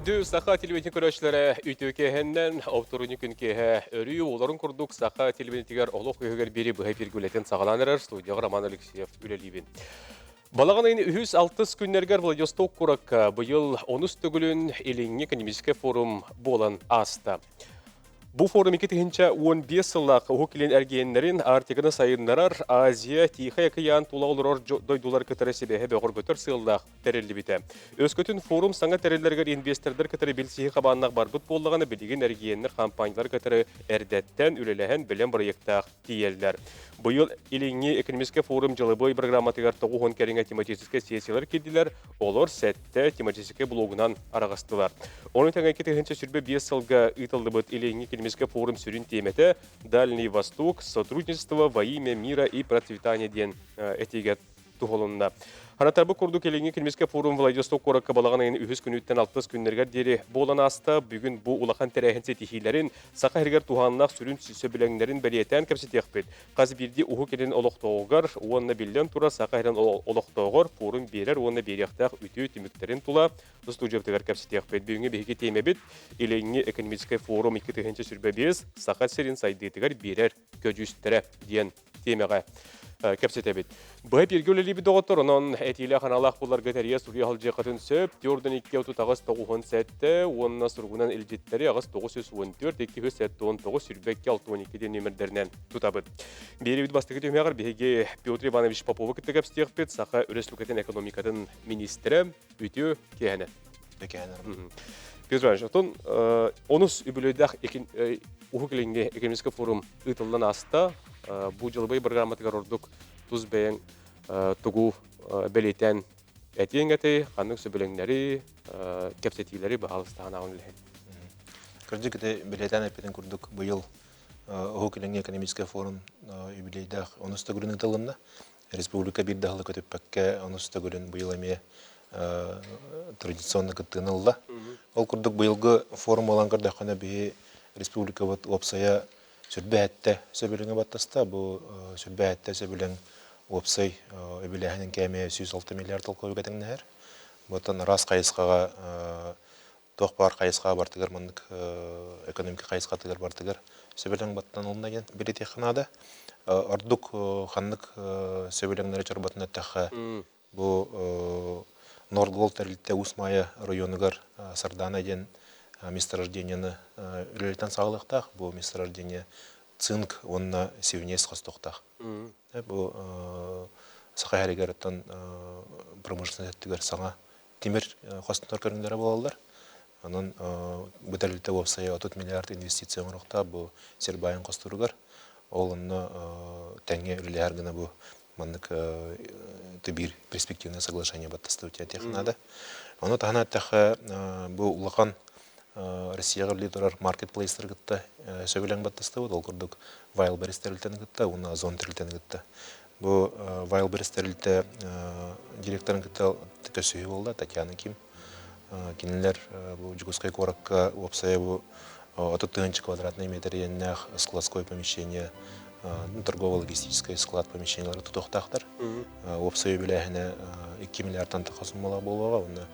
Күндү саха телевидение көрөөччүлэрэ үтүө киэһэннэн оптуруунньу күн киэһэ өрүү олорун курдук саха телевидениетигэр олох үһүгэр биэри быһа эфиргэ үлэтин саҕалаан эрэр студияҕа Роман Алексеев үлэлиибин. Балаҕан ыйын үһүс алтыс күннэригэр Владивосток куоракка быйыл онус төгүлүн Илиҥҥи экономическай форум буолан ааста. Бу форум 2015 сыллаах Уһук Илин эргиэннэрин Арктиканы сайыннарар Азия, Тихай океан тула олорор дойдулар кытары сибээһи бөҕөргөтөр сыаллаах тэриллибитэ. Өскөтүн форум саҥа тэриллэригэр инвестордар кытары билсиһии хабааннаах барбыт буоллаҕына, билигин эргиэннэр хампаанньалар кытары эрдэттэн үлэлэһэн бэлэм бырайыактаах тиийэллэр. Быйыл Илиҥҥи экономическай форум дьылыбыай программатыгар 90 кэриҥэ тематическай сессиялар киирдилэр, олор сэттэ тематическай блогунан араҕыстылар. Ону тэҥэ 2025 сылга ыытыллыбыт Илиҥҥи экономическай форум сүрүн тиэмэтэ «Дальний Восток. Сотрудничество во имя мира и процветания» диэн этиигэ туһулунна. Харатарбы курдук Илиҥҥи экономическай форум Владивосток куоракка балаҕан ыйын үһүс күнүттэн алтыс күннэригэр диэри буолан ааста. Бүгүн бу улахан тэрээһин ситиһиилэрин, Саха сиригэр туһааннаах сүрүн сөбүлэҥнэрин бэлиэтээн кэпсэтиэхпит. Хас биирдии Уһук Илин олохтооҕугар уонна биллэн турар Саха сирин олохтооҕор форум биэрэр уонна биэриэхтээх үтүө түмүктэрин тула студиябытыгар кэпсэтиэхпит. Бүгүҥҥү биһиги тиэмэбит Илиҥҥи экономическай форум 2025 Саха сирин сайдыытыгар биэрэр көдьүүстэрэ диэн тиэмэҕэ кэпсэтэбит. Быһа бииргэ үлэлиибит доҕоттор, онон этиилээх аналаах буларга тэрийэ суруйа сылдьыаххытын сөп. Түөртэн икки отут аҕыс тоҕуһун сэттэ уонна суругунан илдьиттэри аҕыс 914 279 22 62 диэн нүөмэрдэринэн тутабыт. Биэриибит бастакы түһүмэҕэр биһиги Петр Иванович Попову кытта кэпсэтиэхпит, Саха Өрөспүүбүлүкэтин экономикатын министрэ үтүө киэһэнэ. Петр Иванович, отон онус үбүлүөйдээх Уһук Илиҥҥи экономическай форум ыытыллан ааста. Бу дьылыбай программатыгар ордук тус бэйэҥ тугу бэлиэтээн этиэҥ этэй, ханнык сөбүлэҥнэри, кэпсэтиилэри баһаалыстаһан ааҕан үлэһин. Кырдьык ити бэлиэтээн эппитин курдук быйыл Уһук Илиҥҥи экономическай форум юбилейдаах онус төгүлүн ыытылынна. Республика биир да сылы көтүппэккэ онус төгүлүн быйыл эмиэ традиционно кыттыыны ылла. Ол курдук быйылгы форум буолан көрдөххүнэ биһи республикабыт уопсайа сүрбэһэттэ сөбүлэҥи баттаста. Бу сүрбэһэттэ сөбүлэҥ уопсай үбүлээһинин кээмэйэ 106 миллиард толкуйга тэҥнэһэр. Оттон араас хайысхаҕа туох баар хайысхаҕа бартыгар маннык экономика хайысхатыгар бартыгар сөбүлэҥ баттанылынна диэн билитиэххэ наада. Ордук ханнык сөбүлэҥнэри чорботун эттэххэ, бу Нордгол тэрилтэ Уус Маайа оройуонугар Сардана диэн месторождениены үлэлэтэн саҕалыахтаах. Бу месторождение цинк уонна свинец хостуохтаах. Бу Саха сиригэр оттон промышленность өттүгэр саҥа тимир хостонор көрүҥнэрэ буолаллар. Онон бу тэрилтэ уопсайа 30 миллиард инвестиция оҥоруохтаах бу сир баайын хосторугар. Ол онно тэҥҥэ үлэлэһэр гына бу маннык биир перспективное соглашение баттастыбыт диэн наада. Ону таһынан эттэххэ бу улахан Россияҕа үлэлии турар маркетплейстары кытта сөбүлэҥ баттастыбыт. Ол курдук Wildberries тэрилтэни кытта уонна Озон тэрилтэни кытта. Бу Wildberries тэрилтэ директорын кытта көрсүһүү буолла, Татьяна Ким. Кинилэр бу Дьокуускай куоракка уопсайа бу 30 тыһыынча квадратный метр иэннээх складское помещение, торгово-логистическай склад помещениелары тутуохтаахтар. Уопсай үбүлээһинэ 2 миллиардтан тахса суммалаах буолуоҕа уонна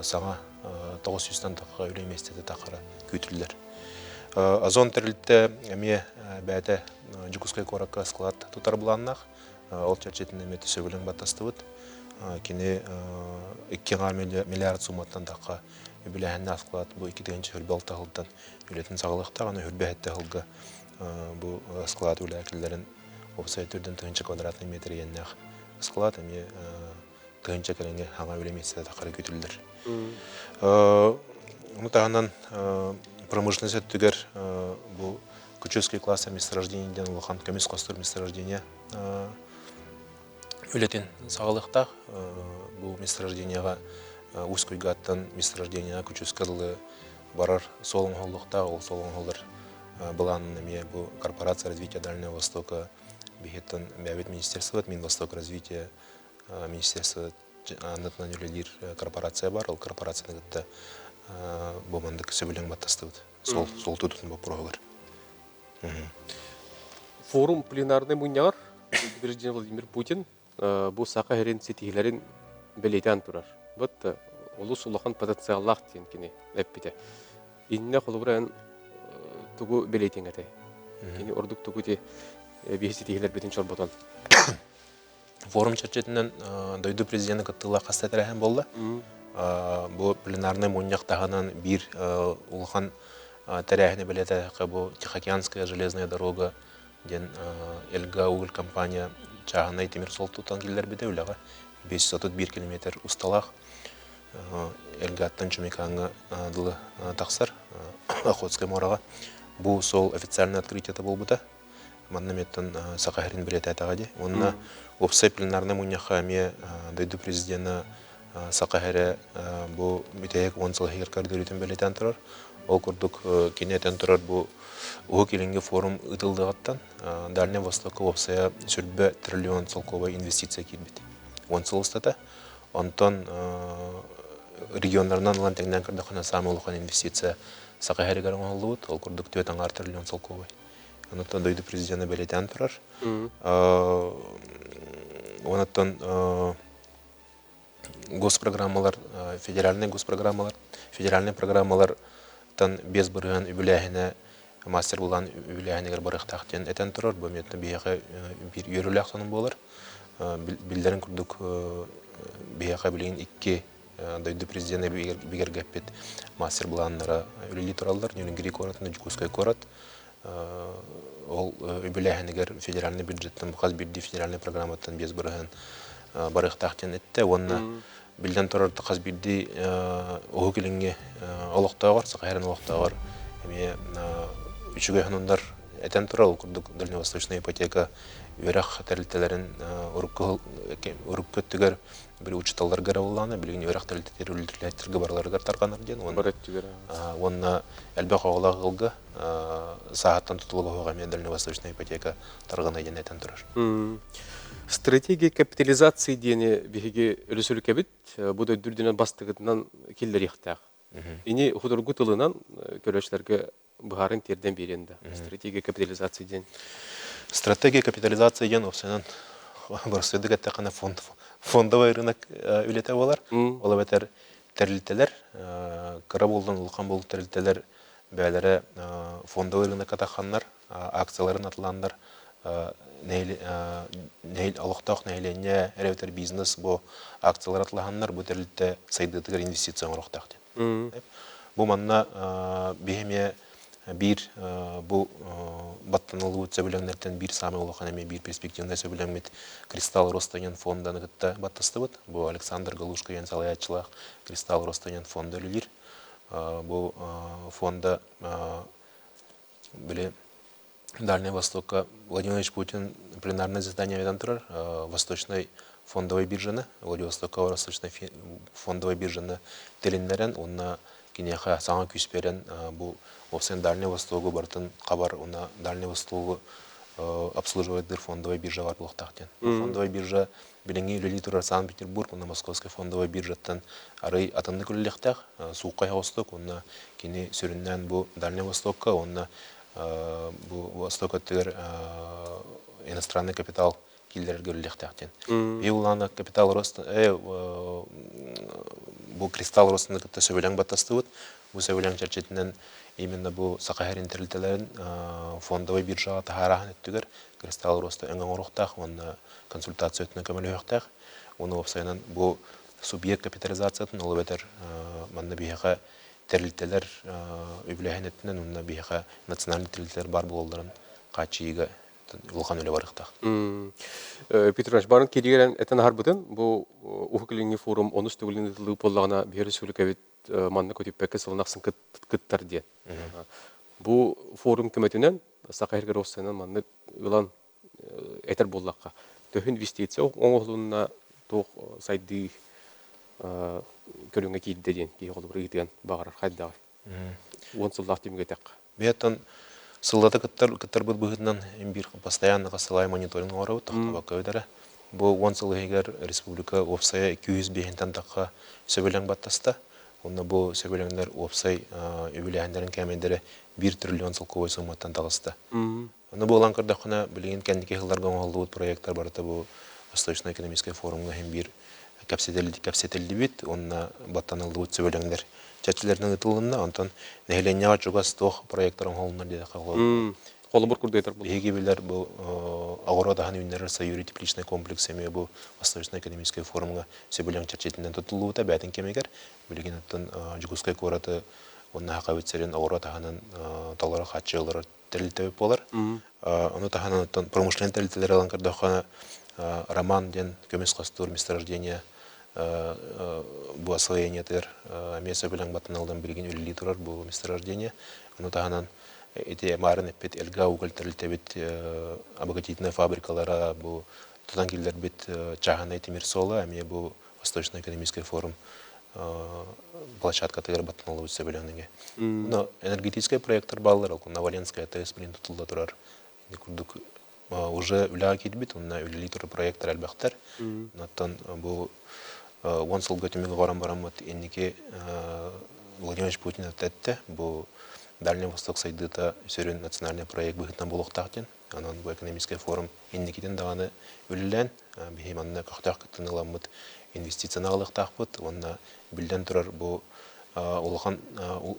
саҥа 900-тан тахса үлэ миэстэтэ тахара күүтүллэр. Озон тэрилтэ эмиэ бэйэтэ Дьокуускай куоракка склад тутар былааннаах. Ол чэрчитинэн эмиэ сөбүлэҥ баттастыбыт. Кини 2 миллиард сууматтан тахха үбүлээһиннээх склад бу 2026 сылтан үлэтин саҕалыахтаах. Аны 27 сылга бу склад үлэ киллэрин уопсай төрдүн тыһыынча квадратный метр иэннээх склад эмиэ тыһыынча кэриҥэ хаҥа үлэ миэстэтэ таххара күүтүллэр. Ону таһынан промышленность өттүгэр бу Кучевский класса месторождение диэн улахан көмүс хостуур месторождение үлэтин саҕалыахтаах. Бу месторождениеҕа Усть Куйгааттан месторождениеҕа Кучевскай дылы барар суол оҥоһуллуохтаах. Ол суол оҥоһуллар былаанын эмиэ бу корпорация развития Дальнего Востока биһиэттэн бэйэбит министерствобыт Минвостокразвития министерство аннытынан үлэлиир корпорация бар. Ол корпорацияны кытта бу маннык сөбүлэҥ баттастыбыт. Сол сол тутутун боппуруоһугар. Форум пленарнай мунньаҕар президент Владимир Путин бу Саха сирин ситиһиилэрин бэлиэтээн турар. Вот Олус улахан потенциаллаах диэн кини эппитэ. Иннэ холобура эн тугу бэлиэтиэҥ этэй? Кини ордук тугу ити биһи ситиһилэрбитин чорботон? Форум чэрчитинэн дойду президенэ кыттыылаах хаста тэрээһин буолла. Бу пленарнай мунньах таһынан биир улахан тэрээһини бэлиэтээтэххэ бу Тихоокеанская железная дорога диэн Элга уголь компания чааһынай тимир суол тутан киллэрбитэ үлэҕэ 531 километр усталаах Элгаттан Чумикаҥҥа дылы тахсар Охотскай муораҕа. Бу суол официальное открытиета буолбута. Манна эмиэттэн Саха сирин бэлиэтээтэҕэ дии. Уонна уопсай пленарнай мунньахха эмиэ дойду президена Саха сирэ бу бүтэһик 10 сыл иһигэр көрдөрүүтүн бэлиэтээн турар. Ол курдук кини этэн турар бу Уһук Илиҥҥи форум ыытыллыаҕыттан Дальнай Востокка уопсайа сүрбэ триллион солкуобай инвестиция киирбит. 10 сыл устата. Онтон регионнарынан ылан тэҥнээн көрдөххүнэ саамай улахан инвестиция Саха сиригэр оҥоһуллубут. Ол курдук 4,5 триллион солкуобай. Онуттан дойду президена бэлиэтээн турар. Онуттан госпрограммалар, федеральнай госпрограммалар, федеральнай программалартан 5% үбүлээһинэ мастер булаан үбүлээһинигэр барыахтаах диэн этэн турар. Бу эмиэ биһиэхэ биир үөрүүлээх сонун буолар. Биллэрин курдук биһиэхэ билигин икки дойду президенэ бигэргэппит мастер-былааннара үлэлии тураллар. Нерюнгри куорат уонна Дьокуускай куорат. Ол үбүлээһинигэр федеральный бюджеттан хас биирдии федеральный программаттан 5% барыахтаах диэн эттэ уонна биллэн турар хас биирдии Уһук Илиҥҥи олохтооҕор, Саха сирин олохтооҕор эмиэ үчүгэй сонуннар этэн турар. Ол курдук дальневосточная ипотека үөрэх тэрилтэлэрин урукку урукку өттүгэр били учууталларга эрэ буоллаҕына, билигин үөрэх тэрилтэтигэр үлэлээччилэргэ барыларыгар тарҕанар диэн уонна элбэх оҕолоох ыалга сааһыттан тутулуга суох эмиэ дальневосточная ипотека тарҕана диэн этэн турар. Стратегия капитализации диэни биһиги өрөсүлүкэбит бу дойду үрдүнэн бастыгытынан киллэриэхтээх. Ини худургу тылынан көрөөччүлэргэ быһааран тиэрдэн биэриэн да. Стратегия капитализации диэн. Стратегия капитализации диэн опсайынан боростуойдук эттэххинэ фонд, фондовый рынок үлэтэ буолар. Ол эбэтэр тэрилтэлэр, кыра буоллун, улахан буоллун тэрилтэлэр бэйэлэрэ фондовый рынокка тахханнар, акцияларын атылааннар олохтоох нэһилиэнньэ эбэтэр бизнес бу акциялары атылаһаннар бу тэрилтэ сайдыытыгар инвестиция оҥоруохтаах диэн. Бу манна биһи эмиэ биир бу баттаныллыбыт сөбүлэҥнэртэн биир саамай улахан эмиэ биир перспективнай сөбүлэҥмит Кристалл Роста диэн фонданы кытта баттастыбыт. Бу Александр Галушка диэн салайааччылаах Кристалл Роста диэн фонда үлэлиир. Бу фонда били Дальнай Востокка Владимир Владимирович Путин пленарное заседание веден турар Восточной фондовой биржаны, Владивостокка Восточной фондовой биржаны тилиннэрэн уонна киниэхэ саҥа күүс биэрэн бу уопсайын Дальнай Востогу барытын хабар уонна Дальнай Востогу обслуживать фондовой биржа бар буолуохтаах диэн. Фондовой биржа билиҥҥи үлэлии турар Санкт-Петербург уонна Московскай фондовой биржаттан арый атыннык үлэлиэхтээх, суукка оҕустук уонна кини сүрүннээн бу Дальнай Востокка уонна бу Восток өттүгэр иностранный капитал киллэрэргэ үлэлиэхтээх диэн. Биһи улаана капитал рост бу кристалл ростаны кытта сөбүлэҥ баттастыбыт. Бу сөбүлэҥ чэрчитинэн именно бу Саха сирин тэрилтэлэрин фондовай биржаҕа таһаараһын өттүгэр кристалл роста өҥө оҥоруохтаах уонна консультация өттүнэн көмөлөһүөхтээх. Уонна уопсайынан бу субъект капитализациятын ол эбэтэр манна биһиэхэ тэрилтэлэр үбүлээһин өттүнэн уонна биһиэхэ национальнай тэрилтэлэр баар буолалларын хааччыйыыга улахан үлэ барыахтаах. Петр Иванович, барын кииригэр этэн аһарбытын, бу Уһук Илиҥҥи форум онус төгүлүн ыытыллыы буоллаҕына, биһиги республикабыт манна көтүппэккэ сылын ахсын кыттар диэн. Бу форум көмөтүнэн Саха сиригэр уопсайынан маннык ылан этэр буоллахха, төһө инвестиция оҥоһулунна, туох сайдыы көрүҥэ киирдэ диэн киһи холобур ыйытыан баҕарар хайдаҕый? 10 сыллаах түмүгэ этэххэ. Бэйэттэн сыллата кыттар кыттарбыт быһыытынан биир постоянно хасылай мониторинг оҥоробут тохтобокко бүтэрэ. Бу 10 сыл иһигэр республика уопсайа 205-тэн тахха сөбүлэҥ баттаста. Онно бу сөбүлэҥнэр уопсай үбүлээһиннэрин кээмэйдэрэ 1 триллион солкуобай сууматтан таҕыста. Ону буолан көрдөххүнэ, билигин кэнники сылларга оҥоһуллубут проектар барыта бу Восточно-экономическай форумҥа иһин биир кэпсэтиллибит уонна баттаныллыбыт сөбүлэҥнэр чэрчилэринэн ыытылынна. Онтон нэһилиэнньэҕэ чугас туох проектар оҥоһулуннар диэтэххэ Холобур курдук этэр буолла. Биһиги билэр бу оҕуруот аһын үүннэрэр Саюри тепличный комплекс эмиэ бу Восточно-экономическай форумҥа сөбүлэҥ чэрчитинэн тутуллубута бээтин кэмигэр. Билигин оттон Дьокуускай куораты уонна Сахабыт сирин оҕуруот аһынан толору хааччыйаллар тэрилтэбит буолар. Ону таһынан оттон промышленнай тэрилтэлэри ылан көрдөххө, Роман диэн көмүс хостуур месторождение бу освоениетыгар эмиэ сөбүлэҥ баттаналдан билигин үлэлии турар бу месторождение. Ону таһынан ити маарын эппит Элга уголь тэрилтэбит обогатительнай фабрикалара бу тутан киллэрбит чааһынай тимир суола эмиэ бу Восточно-экономический форум площадкатыгар баттаналыбыт сөбүлэҥнигэ. Но энергетическай проекттар бааллар, ол Новоленская ТЭС билин тутулла турар. Ини курдук уже үлэҕэ киирбит, уонна үлэлии турар проекттар элбэхтэр. Оттон бу уон сылга түмүк оҥорон бараммыт инники Владимир Путин эттэ, бу Дальний Восток сайдыыта сүрүн национальный проект быһыытынан буолуохтаах диэн. Онон бу экономическай форум инникитин даҕаны үлэлээн, биһи манна көхтөөх кыттыыны ыламмыт инвестицияны аҕалыахтаахпыт уонна биллэн турар бу улахан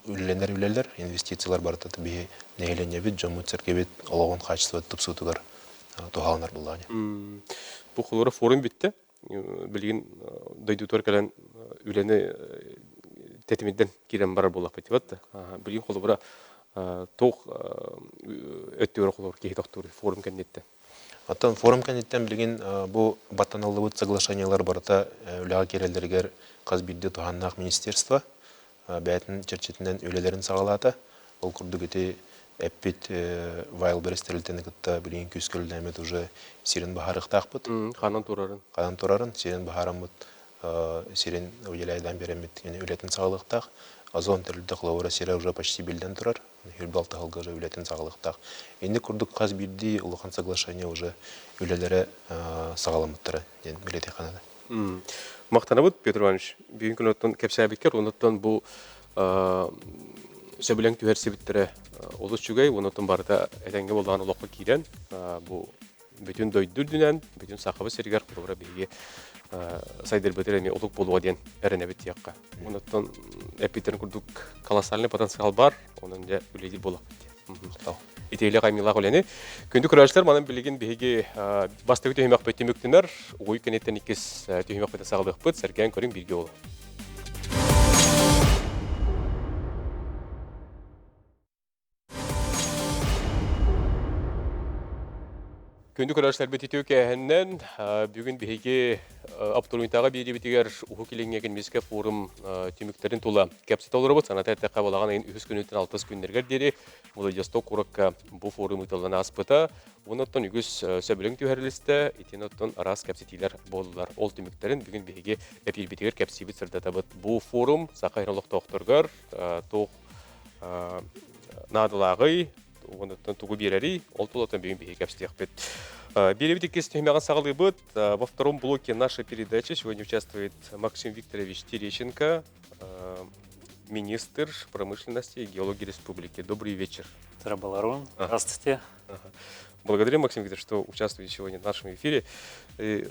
үлэлэнэр үлэлэр, инвестициялар барыта биһи нэһилиэнньэбит, дьоммут-сэргэбит олоҕун хаачыстыбата тупсуутугар туһаланар буоллаҕа. Бу холобура форум бүттэ. Билигин дойдутугар кэлэн үлэни тэтимирдэн киирэн барар буоллахпыт да. Билигин холобура туох өттүгэр холобур киһи тохтуур форум кэнниттэн? Оттон форум кэнниттэн билигин бу баттаныллыбыт соглашениелар барыта үлэҕэ киирэллэригэр хас биирдии туһааннаах министерство бэйэтин чэрчитинэн үлэлэрин саҕалаата. Ол курдук ити эппит Wildberries тэрилтэни кытта билигин күүскэ үлэлээммит уже сирин баһаарыахтаахпыт. Ханан турарын. Ханан турарын, сирин баһаараммыт сирин выделяйдаан биэрэммит үлэтин саҕалыахтаах. Озон тэрилтэ холобура сирэ уже почти биллэн турар. Хүрбалта сылга уже үлэтин саҕалыахтаах. Инник курдук хас биирдии улахан соглашение уже үлэлэрэ саҕаламмыттара диэн билиэтиэххэ наада. Махтанабыт, Петр Иванович. Бүгүн күн оттон кэпсээбиккэр, онуттан бу сөбүлэҥ түһэрсибиттэрэ олус үчүгэй, онуттан барыта этэҥҥэ буоллаҕына олоххо киирэн, бу бүтүн дойду үрдүнэн, бүтүн Сахабыт сиригэр холобура биһиги сайдырбытыр эмиэ олук буолуо диэн эрэнэбит диэххэ. Онуттан эппиттэрин курдук колоссальный потенциал бар, онон дьэ үлэлиир буоллахпыт диэн. Итиэлэх аймыылаах үлэни. Күндү көрөөччүлэр, манан билигин биһиги бастакы түһүмэхпит түмүктэнэр. Угуй кэнниттэн иккис түһүмэхпитин саҕалыахпыт. Сэргээн көрүҥ бииргэ буолуҥ. Күндү көрөөччүлэрбит үтүө кээһэннэн бүгүн биһиги Оптуруунтааҕы биэриибитигэр Уһук Илиҥҥи экономическай форум түмүктэрин тула кэпсэтэ олоробут. Саната эттэххэ, балаҕан ыйын үһүс күнүттэн алтыс күннэригэр диэри Владивосток куоракка бу форум ыытыллан ааспыта. Онон үгүс сөбүлэҥ түһэрилистэ, итин оттон араас кэпсэтиилэр буоллулар. Ол түмүктэрин бүгүн биһиги эпиирбитигэр кэпсиибит, сырдатабыт. Бу форум Саха сирин олохтоохторугар туох наадалааҕый, онуттан тугу биэрэрий, ол тулатын бүгүн биһиги кэпсэтиэхпит. Биэрэбит иккис түһүмэҕин саҕалыыбыт. Во втором блоке нашей передачи сегодня участвует Максим Викторович Терещенко, министр промышленности и геологии республики. Добрый вечер. Тарабаларун. Здравствуйте. Благодарю, Максим Викторович, что участвуете сегодня в нашем эфире.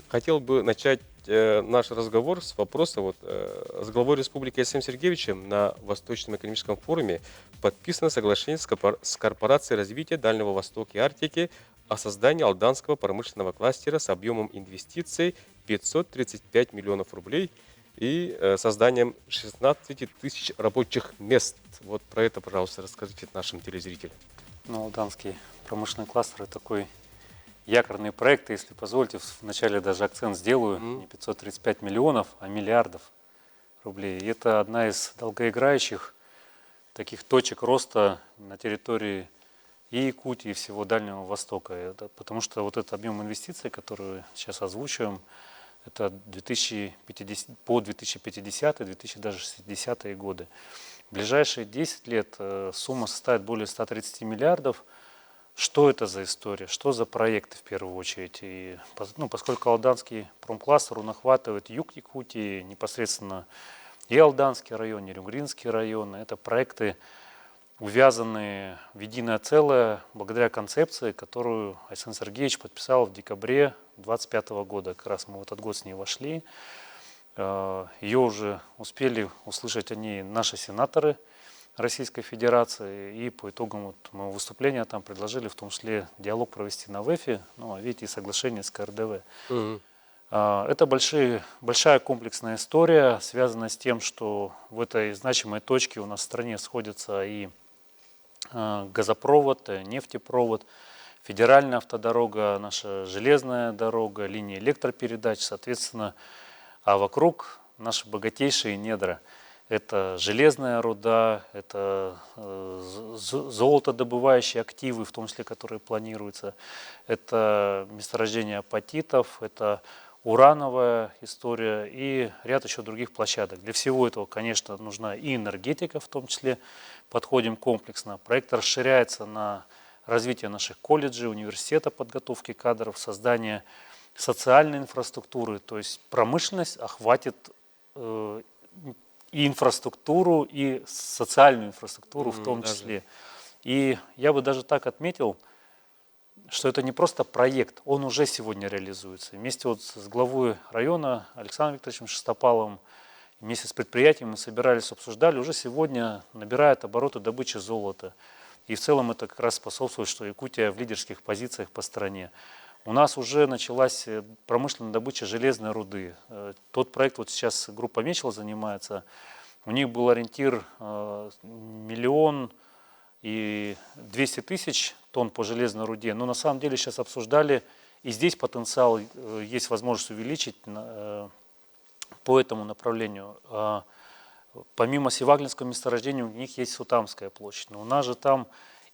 Хотел бы начать наш разговор с вопроса. Вот, с главой республики Алексеем Сергеевичем на Восточном экономическом форуме подписано соглашение с Корпорацией развития Дальнего Востока и Арктики о создании Алданского промышленного кластера с объемом инвестиций 535 миллионов рублей и созданием 16 тысяч рабочих мест. Вот про это, пожалуйста, расскажите нашим телезрителям. Ну, Алданский промышленный кластер – это такой якорный проект. Если позволите, вначале даже акцент сделаю. Не 535 миллионов, а миллиардов рублей. И это одна из долгоиграющих таких точек роста на территории и Якутии, и всего Дальнего Востока. Это, потому что вот этот объем инвестиций, который сейчас озвучиваем, это 2050, по 2050 2060 годы. В ближайшие 10 лет сумма составит более 130 миллиардов. Что это за история, что за проекты в первую очередь? И, ну, поскольку Алданский промкластер, он охватывает юг Якутии, непосредственно и Алданский район, и Нерюнгринский район. Это проекты, увязанные в единое целое благодаря концепции, которую Айсен Сергеевич подписал в декабре 2025 года. Как раз мы в этот год с ней вошли. Ее уже успели услышать они, наши сенаторы Российской Федерации, и по итогам вот моего выступления там предложили в том числе диалог провести на ВЭФе, ну, а видите, и соглашение с КРДВ. Это большая комплексная история, связанная с тем, что в этой значимой точке у нас в стране сходятся и газопровод, нефтепровод, федеральная автодорога, наша железная дорога, линия электропередач, соответственно, а вокруг наши богатейшие недра. Это железная руда, это золотодобывающие активы, в том числе, которые планируются, это месторождение апатитов, это урановая история и ряд еще других площадок. Для всего этого, конечно, нужна и энергетика в том числе. Подходим комплексно. Проект расширяется на развитие наших колледжей, университета подготовки кадров, создание социальной инфраструктуры. То есть промышленность охватит и инфраструктуру, и социальную инфраструктуру в том числе. И я бы даже так отметил, что это не просто проект, он уже сегодня реализуется. Вместе вот с главой района Александром Викторовичем Шестопаловым, вместе с предприятием мы собирались, обсуждали, уже сегодня набирает обороты добычи золота. И в целом это как раз способствует, что Якутия в лидерских позициях по стране. У нас уже началась промышленная добыча железной руды. Тот проект, вот сейчас группа Мечел занимается, у них был ориентир 1 200 000 тонн по железной руде, но на самом деле сейчас обсуждали, и здесь потенциал есть возможность увеличить по этому направлению. Помимо Сиваглинского месторождения у них есть Сутамская площадь, но у нас же там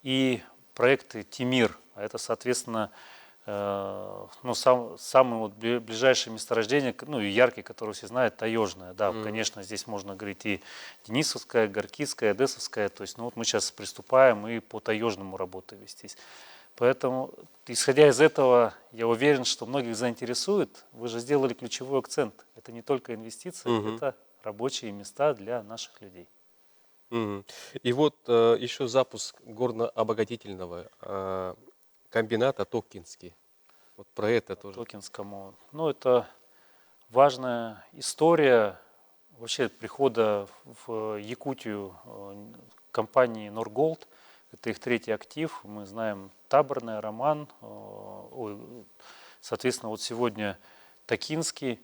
и проекты Тимир, а это, соответственно, ну, самое вот ближайшее месторождение, ну и яркий, которое все знают, Таежное. Да, конечно, здесь можно говорить и Денисовская, Горкийская, Одессовская. То есть, ну, вот мы сейчас приступаем и по Таежному работы вестись. Поэтому, исходя из этого, я уверен, что многих заинтересует. Вы же сделали ключевой акцент. Это не только инвестиции, это рабочие места для наших людей. И вот еще запуск горно-обогатительного комбината Токинский. Вот про это тоже. Токинскому. Ну, это важная история вообще прихода в Якутию компании Норголд. Это их третий актив. Мы знаем Таборная, Роман. Соответственно, вот сегодня Токинский.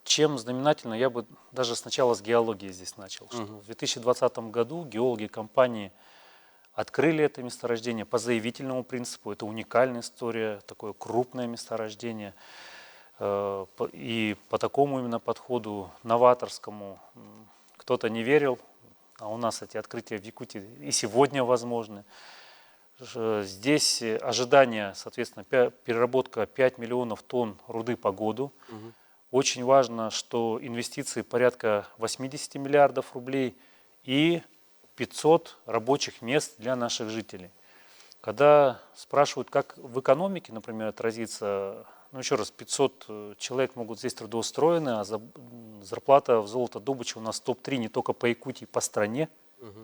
Чем знаменательно, я бы даже сначала с геологии здесь начал. Что в 2020 году геологи компании открыли это месторождение по заявительному принципу. Это уникальная история, такое крупное месторождение. И по такому именно подходу новаторскому кто-то не верил, а у нас эти открытия в Якутии и сегодня возможны. Здесь ожидание, соответственно, переработка 5 миллионов тонн руды по году. Очень важно, что инвестиции порядка 80 миллиардов рублей и 500 рабочих мест для наших жителей. Когда спрашивают, как в экономике, например, отразится, ну еще раз, 500 человек могут здесь трудоустроены, а зарплата в золотодобыче у нас топ-3 не только по Якутии, по стране.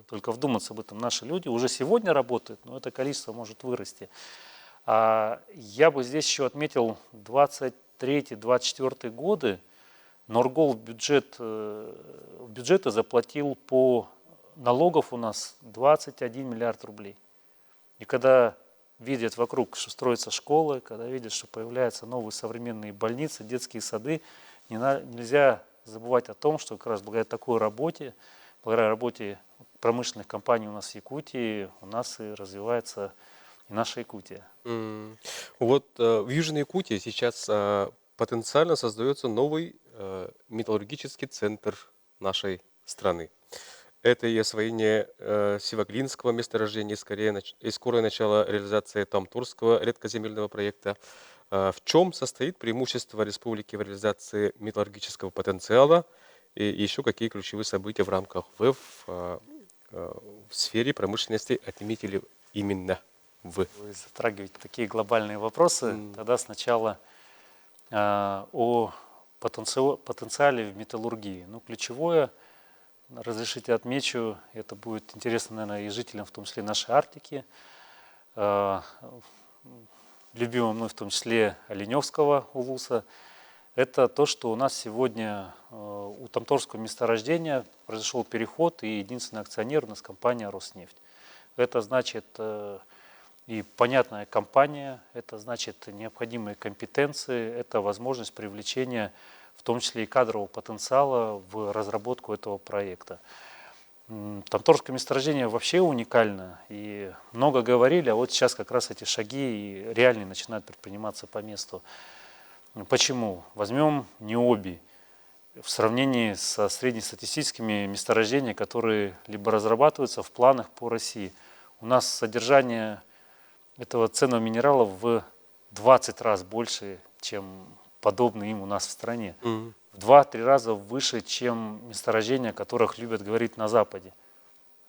Только вдуматься об этом, наши люди уже сегодня работают, но это количество может вырасти. А я бы здесь еще отметил 23-24 годы. Норголд в бюджеты заплатил по налогов у нас 21 миллиард рублей. И когда видят вокруг, что строятся школы, когда видят, что появляются новые современные больницы, детские сады, нельзя забывать о том, что как раз благодаря такой работе, благодаря работе промышленных компаний у нас в Якутии, у нас и развивается и наша Якутия. Вот в Южной Якутии сейчас потенциально создается новый металлургический центр нашей страны. Это и освоение Сиваглинского месторождения, и скорое начало реализации Томтурского редкоземельного проекта. В чем состоит преимущество республики в реализации металлургического потенциала и еще какие ключевые события в рамках ВЭФ в сфере промышленности отметили именно вы? Вы затрагиваете такие глобальные вопросы. Тогда сначала о потенциале в металлургии. Ну, ключевое, разрешите отмечу, это будет интересно, наверное, и жителям, в том числе нашей Арктики, любимого мной в том числе Оленевского улуса, Это то, что у нас сегодня у Томторского месторождения произошел переход, и единственный акционер у нас компания «Роснефть». Это значит и понятная компания, это значит необходимые компетенции, это возможность привлечения в том числе и кадрового потенциала в разработку этого проекта. Томторское месторождение вообще уникально, и много говорили, а вот сейчас как раз эти шаги и реальные начинают предприниматься по месту. Почему? Возьмем ниобий в сравнении со среднестатистическими месторождениями, которые либо разрабатываются в планах по России. У нас содержание этого ценного минерала в 20 раз больше, чем подобные им у нас в стране. В 2-3 раза выше, чем месторождения, о которых любят говорить на Западе.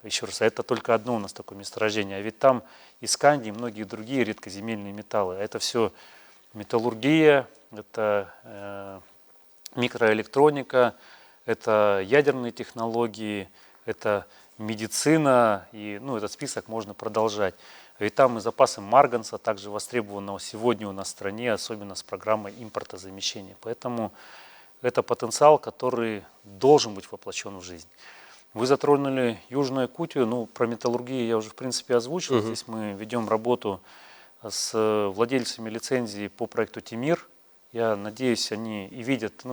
Еще раз, это только одно у нас такое месторождение. А ведь там и скандий, и многие другие редкоземельные металлы. Это все металлургия, это микроэлектроника, это ядерные технологии, это медицина, и этот список можно продолжать. Ведь там и запасы марганца, также востребованного сегодня у нас в стране, особенно с программой импортозамещения. Поэтому это потенциал, который должен быть воплощен в жизнь. Вы затронули Южную Якутию, про металлургию я уже в принципе озвучил. Здесь мы ведем работу с владельцами лицензии по проекту Тимир. Я надеюсь, они и видят,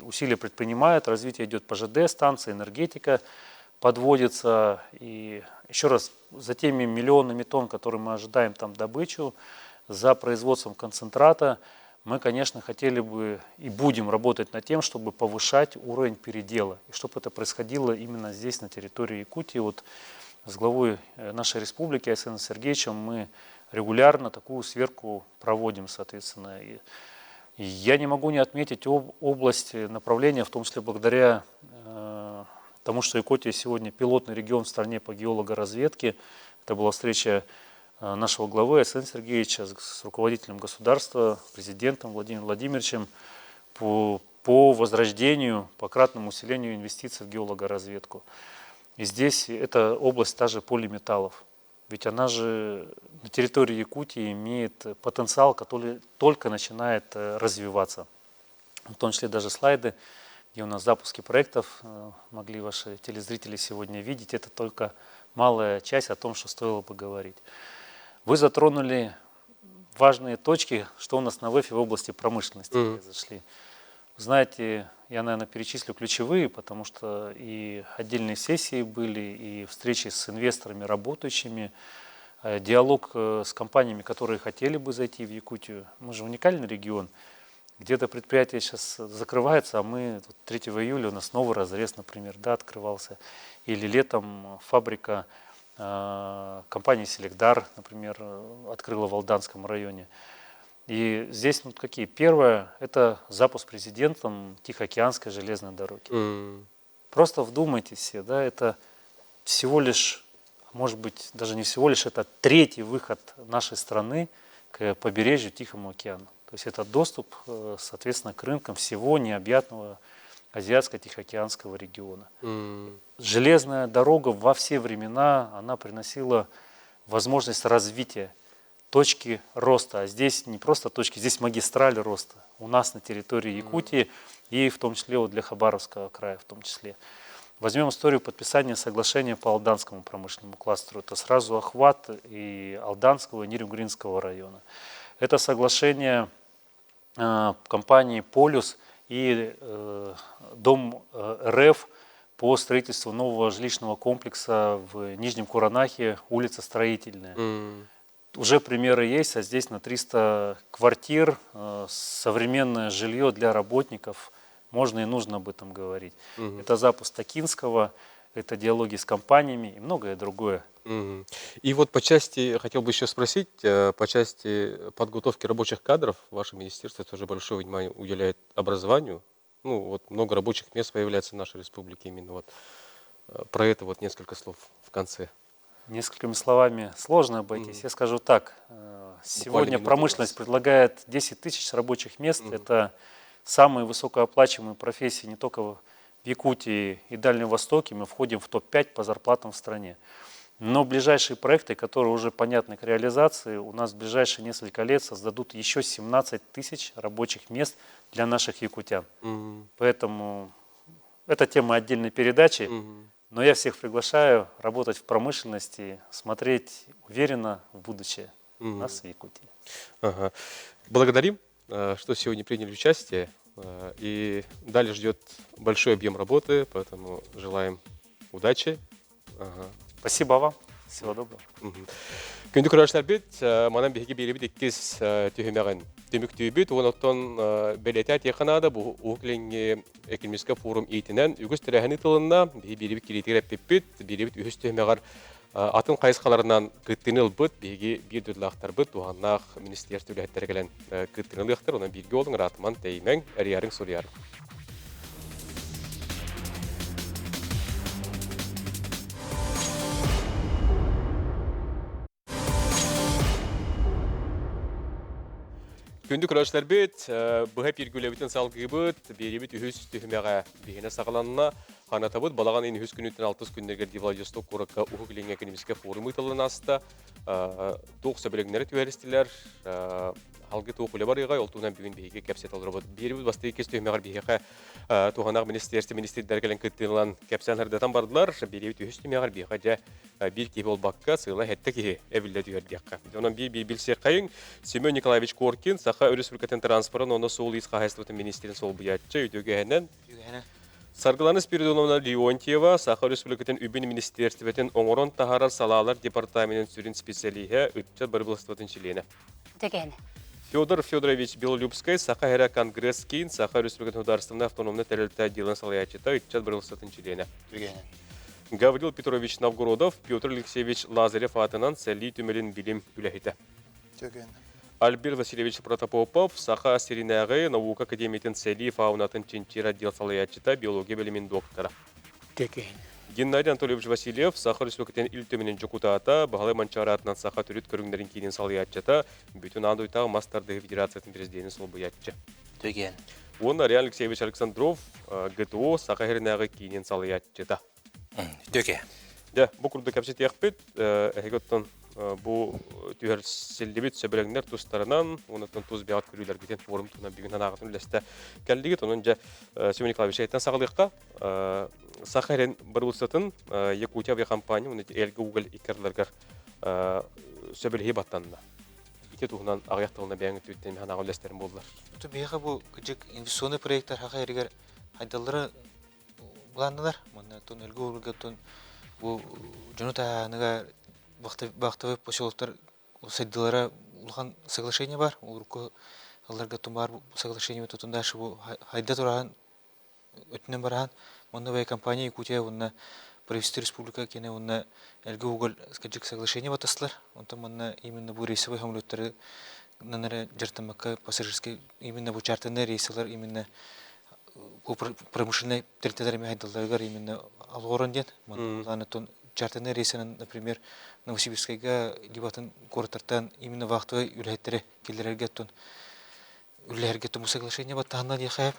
усилия предпринимают, развитие идет по ЖД станции, энергетика подводится. И еще раз, за теми миллионами тонн, которые мы ожидаем там добычу, за производством концентрата, мы, конечно, хотели бы и будем работать над тем, чтобы повышать уровень передела, и чтобы это происходило именно здесь, на территории Якутии. С главой нашей республики Айсеном Сергеевичем мы регулярно такую сверку проводим, соответственно. И я не могу не отметить область направления, в том числе благодаря тому, что Якутия сегодня пилотный регион в стране по геологоразведке. Это была встреча нашего главы Айсена Сергеевича с руководителем государства, президентом Владимиром Владимировичем по возрождению, по кратному усилению инвестиций в геологоразведку. И здесь эта область та же полиметаллов. Ведь она же на территории Якутии имеет потенциал, который только начинает развиваться. В том числе даже слайды, где у нас запуски проектов могли ваши телезрители сегодня видеть. Это только малая часть о том, что стоило бы говорить. Вы затронули важные точки, что у нас на ВЭФе в области промышленности произошли. Знаете, я, наверное, перечислю ключевые, потому что и отдельные сессии были, и встречи с инвесторами, работающими, диалог с компаниями, которые хотели бы зайти в Якутию. Мы же уникальный регион. Где-то предприятие сейчас закрывается, а мы тут 3 июля у нас новый разрез, например, открывался. Или летом фабрика компании «Селегдар», например, открыла в Алданском районе. И здесь какие? Первое — это запуск президентом Тихоокеанской железной дороги. Просто вдумайтесь все, это всего лишь, может быть, даже не всего лишь, это третий выход нашей страны к побережью Тихому океану. То есть это доступ, соответственно, к рынкам всего необъятного Азиатско-Тихоокеанского региона. Железная дорога во все времена, она приносила возможность развития, точки роста. А здесь не просто точки, здесь магистраль роста у нас на территории Якутии и в том числе для Хабаровского края в том числе. Возьмем историю подписания соглашения по Алданскому промышленному кластеру. Это сразу охват и Алданского, и Нерюнгринского района. Это соглашение компании «Полюс» и Дом РФ по строительству нового жилищного комплекса в Нижнем Куранахе, улица Строительная. Уже примеры есть, а здесь на 300 квартир современное жилье для работников, можно и нужно об этом говорить. Это запуск Токинского, это диалоги с компаниями и многое другое. И по части, хотел бы еще спросить, по части подготовки рабочих кадров, ваше министерство тоже большое внимание уделяет образованию. Много рабочих мест появляется в нашей республике именно про это несколько слов в конце. Несколькими словами сложно обойтись. Я скажу так, сегодня минуту у промышленность нас. предлагает 10 тысяч рабочих мест. Это самые высокооплачиваемые профессии не только в Якутии и Дальнем Востоке. Мы входим в топ-5 по зарплатам в стране. Но ближайшие проекты, которые уже понятны к реализации, у нас в ближайшие несколько лет создадут еще 17 тысяч рабочих мест для наших якутян. Поэтому это тема отдельной передачи. Но я всех приглашаю работать в промышленности, смотреть уверенно в будущее нас в Якутии. Ага. Благодарим, что сегодня приняли участие. И далее ждет большой объем работы, поэтому желаем удачи. Ага. Спасибо вам. Всего доброго. Күндү көрөөччүлэрбит, манан биһиги биэриибит иккис түһүмэҕин түмүктүүбүт. Онон бэлиэтээн этиэххэ наада бу Уһук Илиҥҥи экономическай форум иитинэн үгүс тэрээһин ыытылынна. Биһи биэриибит кириитигэр эппиппит, биэриибит үһүс түһүмэҕэр атын хайысхаларынан кыттыыны ылбыт биһиги биир дойдулаахтарбыт туһааннаах министерство үлэһиттэрэ кэлэн кыттыыны ылыахтар. Онон бииргэ буолуҥ, ыраатыман, тэйимэҥ, эрийэриҥ, суруйарыҥ. Күндү көрөөччүлэрбит, быһа пиргүлэбитин салгыыбыт, биэрибит үһүс түһүмэҕэ биһинэ саҕаланна. Ханатабыт балаҕан ыйын үһүс күнүттэн алтыс күннэригэр Владивосток куоракка Уһук Илиҥҥи экономическай форум ыытыллан ааста. Туох сөбүлэҥнэри түһэристилэр, Алгы туох үлэ барыаҕай, ол туһунан бүгүн биһиги кэпсэтэ олоробут. Биэрибит бастакы иккис түһүмэҕэр биһиэхэ туһанаах министиэристибэ министрдэр кэлэн кыттыылан кэпсээн ырдатан бардылар. Биэрибит үһүс түһүмэҕэр биһиэхэ дьэ биир киһи буолбакка, сыала сэттэ киһи эбиллэ түһэр диэххэ. Онон биир-биир билсиэххэйиҥ. Семен Николаевич Коркин, Саха Өрөспүүбүлүкэтин транспорын уонна суол-иис хаһаайыстыбатын министрин солбуйааччы, үтүөгэһинэн Саргылана Спиридоновна Леонтьева, Саха Өрөспүүбүлүкэтин үбүн министиэристибэтин оҥорон таһаарар салаалар департаменын сүрүн специалиһэ, ыччат бырабыылыстыбатын чилиэнэ. Дэгэн. Федор Федорович Белолюбскай, Саха Эрэ Конгресс киин, Саха Өрөспүүбүлүкэтин судаарыстыбаннай автономнай тэрилтэ отделын салайааччыта, ыччат бырабыылыстыбатын чилиэнэ. Түгэнэ. Гаврил Петрович Новгородов, Петр Алексеевич Лазарев аатынан сэлии түмэлин билим үлэһитэ. Түгэн. Альберт Васильевич Протопопов, Саха сиринээҕи наука академиятын сэлии фаунатын чинчийэр отдел салайааччыта, биология билимин доктора. Текин. Геннадий Анатольевич Васильев, Саха Республикатын Ил Түмэнин дьокутаата, Баһылай Манчаары аатынан саха төрүт көрүҥнэрин киинин салайааччыта, бүтүн аан дойдутааҕы мас тардыһыы федерациятын президенин солбуйааччы. Түген. Уонна Ариан Алексеевич Александров, ГТО Саха сиринээҕи киинин салайааччыта. Төке. Дьэ, бу курдук кэпсэтиэхпит. Эһиги оттон бу түһэрсиллибит сөбүлэҥнэр тустарынан, онтон тус бэҕэт көрүүлэргитин форум туһунан бүгүн санааҕытын үллэстэ кэллигит. Онон дьэ, Семен Николаевич, эйтэн саҕалыахха. Саха сирин бырабыыталыстыбатын Якутия авиакомпания уонна Элга Уголь икки ардыларыгар сөбүлэһии баттанна. Ити туһунан аҕыйах тылына бэйэҥ өттүттэн санааҕа үллэстэрин буоллар. Биһиэхэ бу кыдьык инвестиционный проекттар хаха эригэр хайдаллара Былаанналар уонна оттон өлгө уурга оттон бу дьону таһааныга вахтовый поселоктар сайдыылара улахан соглашение бар. Урукку ылларга оттон баар соглашение оттон дальше бу хайда тураһан өттүнэн бараһан манна бай компания Якутия уонна правительство республика кene уонна элге уголь скажик соглашение батастылар. Онтон манна именно бу рейсовый самолеттары нанара дьартамакка пассажирский именно бу чартерный рейсалар именно промышленнай тэрилтэлэр эмиэ хайдалларыгар именно алҕорон диэн манна чартерный рейсинэн например Новосибирскайга либо атын куораттартан именно вахтовай үлэһиттэри киллэрэргэ оттон үлэлэһэргэ туму соглашение баттаһанна диэхэ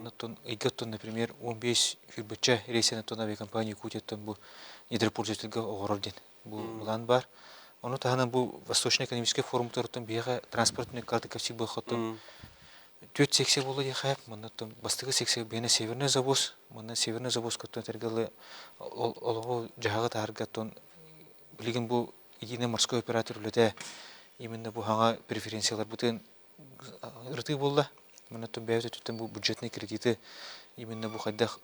оттон ыйга оттон например 15 сүүрбэччэ рейсинэн оттон авиакомпания Якутияттан бу недропользовательга оҕорор диэн бу былаан баар ону таһынан бу Восточный экономический форум туруттан биһиэхэ транспортный карта кэпсиир буолхоттон Түөрт секция буолла диэхэ, манна оттон бастакы секция биһиэнэ Северный завоз, манна Северный завозка оттон этэргэ дылы олоҕу дьаһаҕы таһарга оттон билигин бу единый морской оператор үлэтэ именно бу хаҥа преференцияларбытын ырытыы буолла. Манна оттон бэйэбит өттүттэн бу бюджетный кредиты именно бу хайдах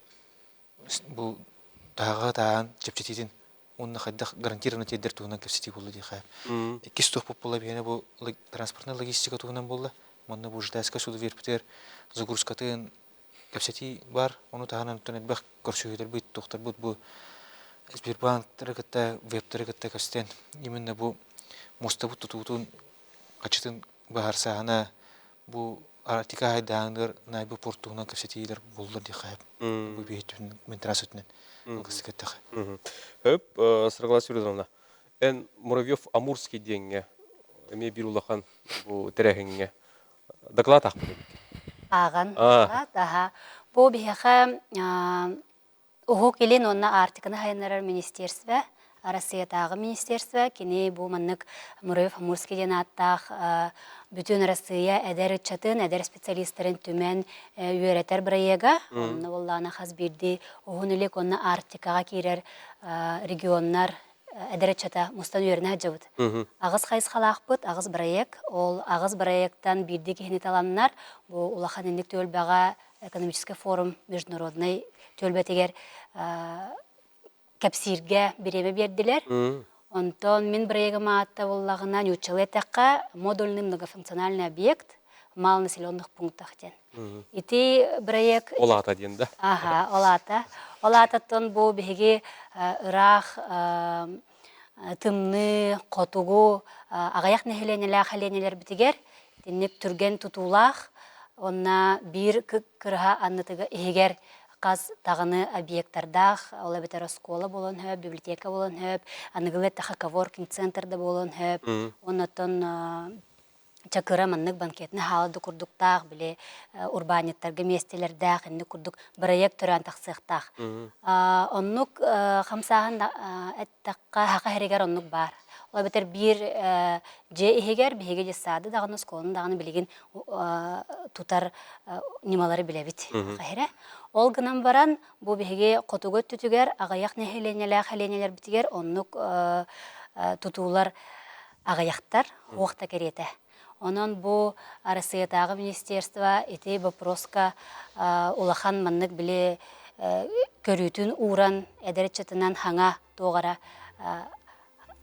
бу таһаҕа таһаан чэпчэтиитин уонна хайдах гарантированно тиэрдэр туһунан кэпсэтии буолла диэхэ. Иккис туох буолла биһиэнэ бу транспортнай логистика туһунан буолла. Манна бу Житайскай суду биэрпитигэр загрузкатын кэпсэтии бар. Ону таһынан оттон элбэх көрсүһүүлэрбит, туохтарбыт бу Сбербанктары кытта, вебтары кытта кэпсэтэн именно бу муостабыт тутуутун хачытын быһаарсааһына бу Арктика айдааныгар Найбы порт туһунан кэпсэтиилэр буоллар диэххэ бу биһиттүн Минтранс өттүнэн алгыстык эттэхэ. Хөп, Саргылана Спиридоновна, эн Муравьев Амурский диэҥҥэ эмиэ биир улахан бу тэрээһиҥҥэ доклад аахпыт эбит. Ааҕан доклад, аха. Бу биһиэхэ Уһук Илин уонна Арктиканы сайыннарар министерство. Арассыыйатааҕы министерство кини бу маннык Мураев-Амурский диэн ааттаах бүтүн Арассыыйа эдэр ыччатын, эдэр специалистарын түмэн үөрэтэр бырайыага. Онно буоллаҕына хас биирдии Уһун Илик уонна Арктикаҕа киирэр регионнар эдэр ыччата мустан үөрэнэ сылдьабыт. Аҕыс хайысхалаахпыт, аҕыс бырайыак. Ол аҕыс бырайыактан биирдии киһини таланнар, бу улахан инник түөлбэҕэ экономический форум международнай түөлбэтигэр кэпсииргэ бириэмэ биэрдилэр. Онтон мин бырайыагым аата буоллаҕына, нууччалыы эттэххэ, модульный многофункциональный объект малонаселенных пунктах диэн. Ити бырайыак... Ол аата диэн да? Аха, ол аата. Ол аататтан бу биһиги ыраах тымныы, хотугу аҕыйах нэһилиэнньэлээх хэлиэнньэлэрбитигэр итинник түргэн тутуулаах уонна биир кырыһа аннытыгар иһигэр хас даҕаны объектардаах, ол эбэтэр оскуола буолуон сөп, библиотека буолуон сөп, аныгылыы эттэххэ коворкинг центр да буолуон сөп. Оннотон чакыра маннык банкетный хаала да курдуктаах, били урбаанньыттарга миэстэлэрдээх, инник курдук бырайыак төрөөн тахсыахтаах. Оннук хамсааһын эттэххэ, саха сиригэр оннук баар. Ол эбэтэр биир дьиэ иһигэр биһиги детсады даҕаны, оскуоланы даҕаны билигин тутар ньымалары билэбит. Саха Ол гынан баран, бу биһиги хотугу өттүтүгэр аҕыйах нэһилиэнньэлээх хэлиэнньэлэрбитигэр оннук тутуулар аҕыйахтар, уох да кэриэтэ. Онон бу Арассыыйатааҕы министерство ити боппуруоска улахан маннык били көрүүтүн ууран эдэр ыччатынан хаҥа туох эрэ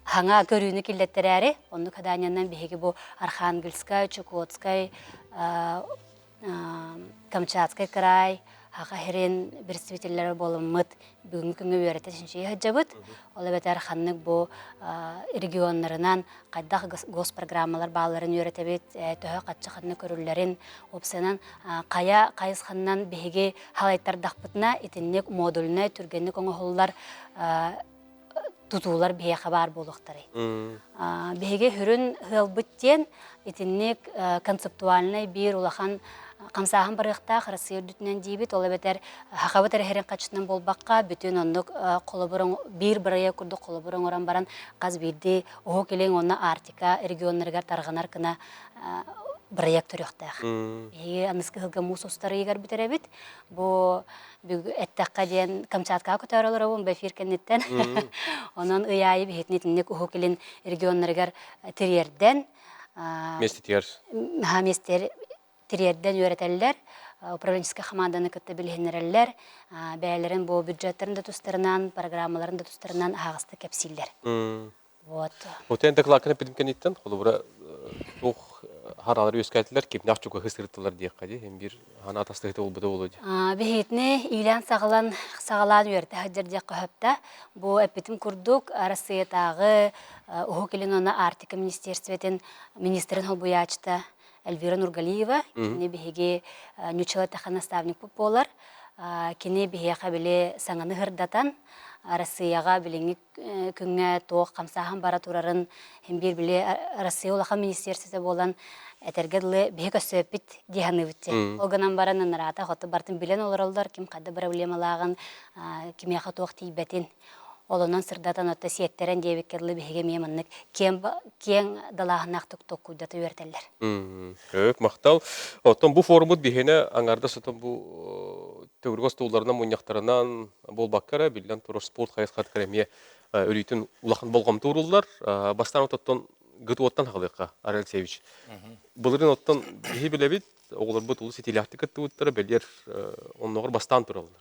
хаҥа көрүүнү киллэттэрээри оннук хадаанньанан биһиги бу Архангельскай, Чукотскай, Камчатскай край, Саха сирин представителлэрэ буоламмыт бүгүҥҥү күҥҥэ үөрэтэ чинчийэ сылдьабыт. Ол эбэтэр ханнык бу регионнарынан хайдах госпрограммалар баалларын үөрэтэбит, төһө хаччы ханна көрүллэрин, уопсайынан хайа хайысханнан биһиги халайтардахпытына итинник модульнай түргэнник оҥоһуллар тутуулар биһиэхэ баар буолуохтарай. Биһиги сүрүн ыалбыт диэн итинник концептуальнай биир улахан хамсааһын барыахтаах Россия үрдүтүнэн диибит. Ол эбэтэр сахабыт эрэ иһэрин хаччытынан буолбакка, бүтүн оннук холобур биир бырайыак курдук холобур оҥорон баран хас биирдии Уһук Илин уонна Арктика регионнарыгар тарҕанар гына бырайыак төрүөхтээх. Биһиги аныскы сылга муус устар ыйыгар бүтэрэбит. Бу эттэххэ диэн Камчаткаҕа көтөөрө олоробун бу эфир кэнниттэн. Онон ый аайы биһитин итинник Уһук Илин регионнарыгар тириэрдэн Миэстэтигэр. Миэстэтигэр тириэрдэн үөрэтэллэр, управленческай хамаанданы кытта билиһиннэрэллэр, бэйэлэрин бу бюджеттарын да тустарынан, программаларын да тустарынан аһаҕастык кэпсииллэр. Вот. Отен докладканы эппитим кэнниттэн, холобура, туох хараалар үөскээтилэр, кимнээх чугаһы сырыттылар диэххэ дии, һин биир хаана атастыһыта буолбута буолуо дии. Биһиитини иилээн саҕалан саҕалаан үөрэтэ сылдьар диэххэ сөп Бу эппитим курдук, Арассыыйатааҕы Уһук Илин уонна Арктика министерствотын министрин солбуйааччыта Эльвира Нургалиева, кини биһиги ньуччала тэхэ наставникпыт буолар. Кини биһиэхэ били саҥаны сырдатан, Арассыыйаҕа билиҥҥи күҥҥэ туох хамсааһын бара турарын син биир били Россия улахан министерствота буолан этэргэ дылы биһи көссөөппүт дии саныыбыт дии. Ол гынан баран ынараата хоту бартын билэн олороллор, ким ханна проблемалааҕын, кимиэхэ туох тиийбэтин. Ол онон сырдатан отто сиэттэрэн диэбиккэ дылы биһиги эмиэ маннык киэҥ киэҥ далааһыннаахтык толкуйдата үөрэтэллэр. Өк, махтал. Оттон бу форумут биһиэнэ аҥаардас отон бу төгүрүк остуолларынан мунньахтарынан буолбакка эрэ, биллэн турар спорт хайысхатыгар эмиэ өрүүтүн улахан болҕомто ууруллар. Бастаан оттон ГТО-ттан хаалыахха, Арай Алексеевич. Былырыын оттон биһи билэбит, оҕолорбут улус итиилээхтик кыттыбыттара, бэлиэр оннооҕор бастаан тураллар.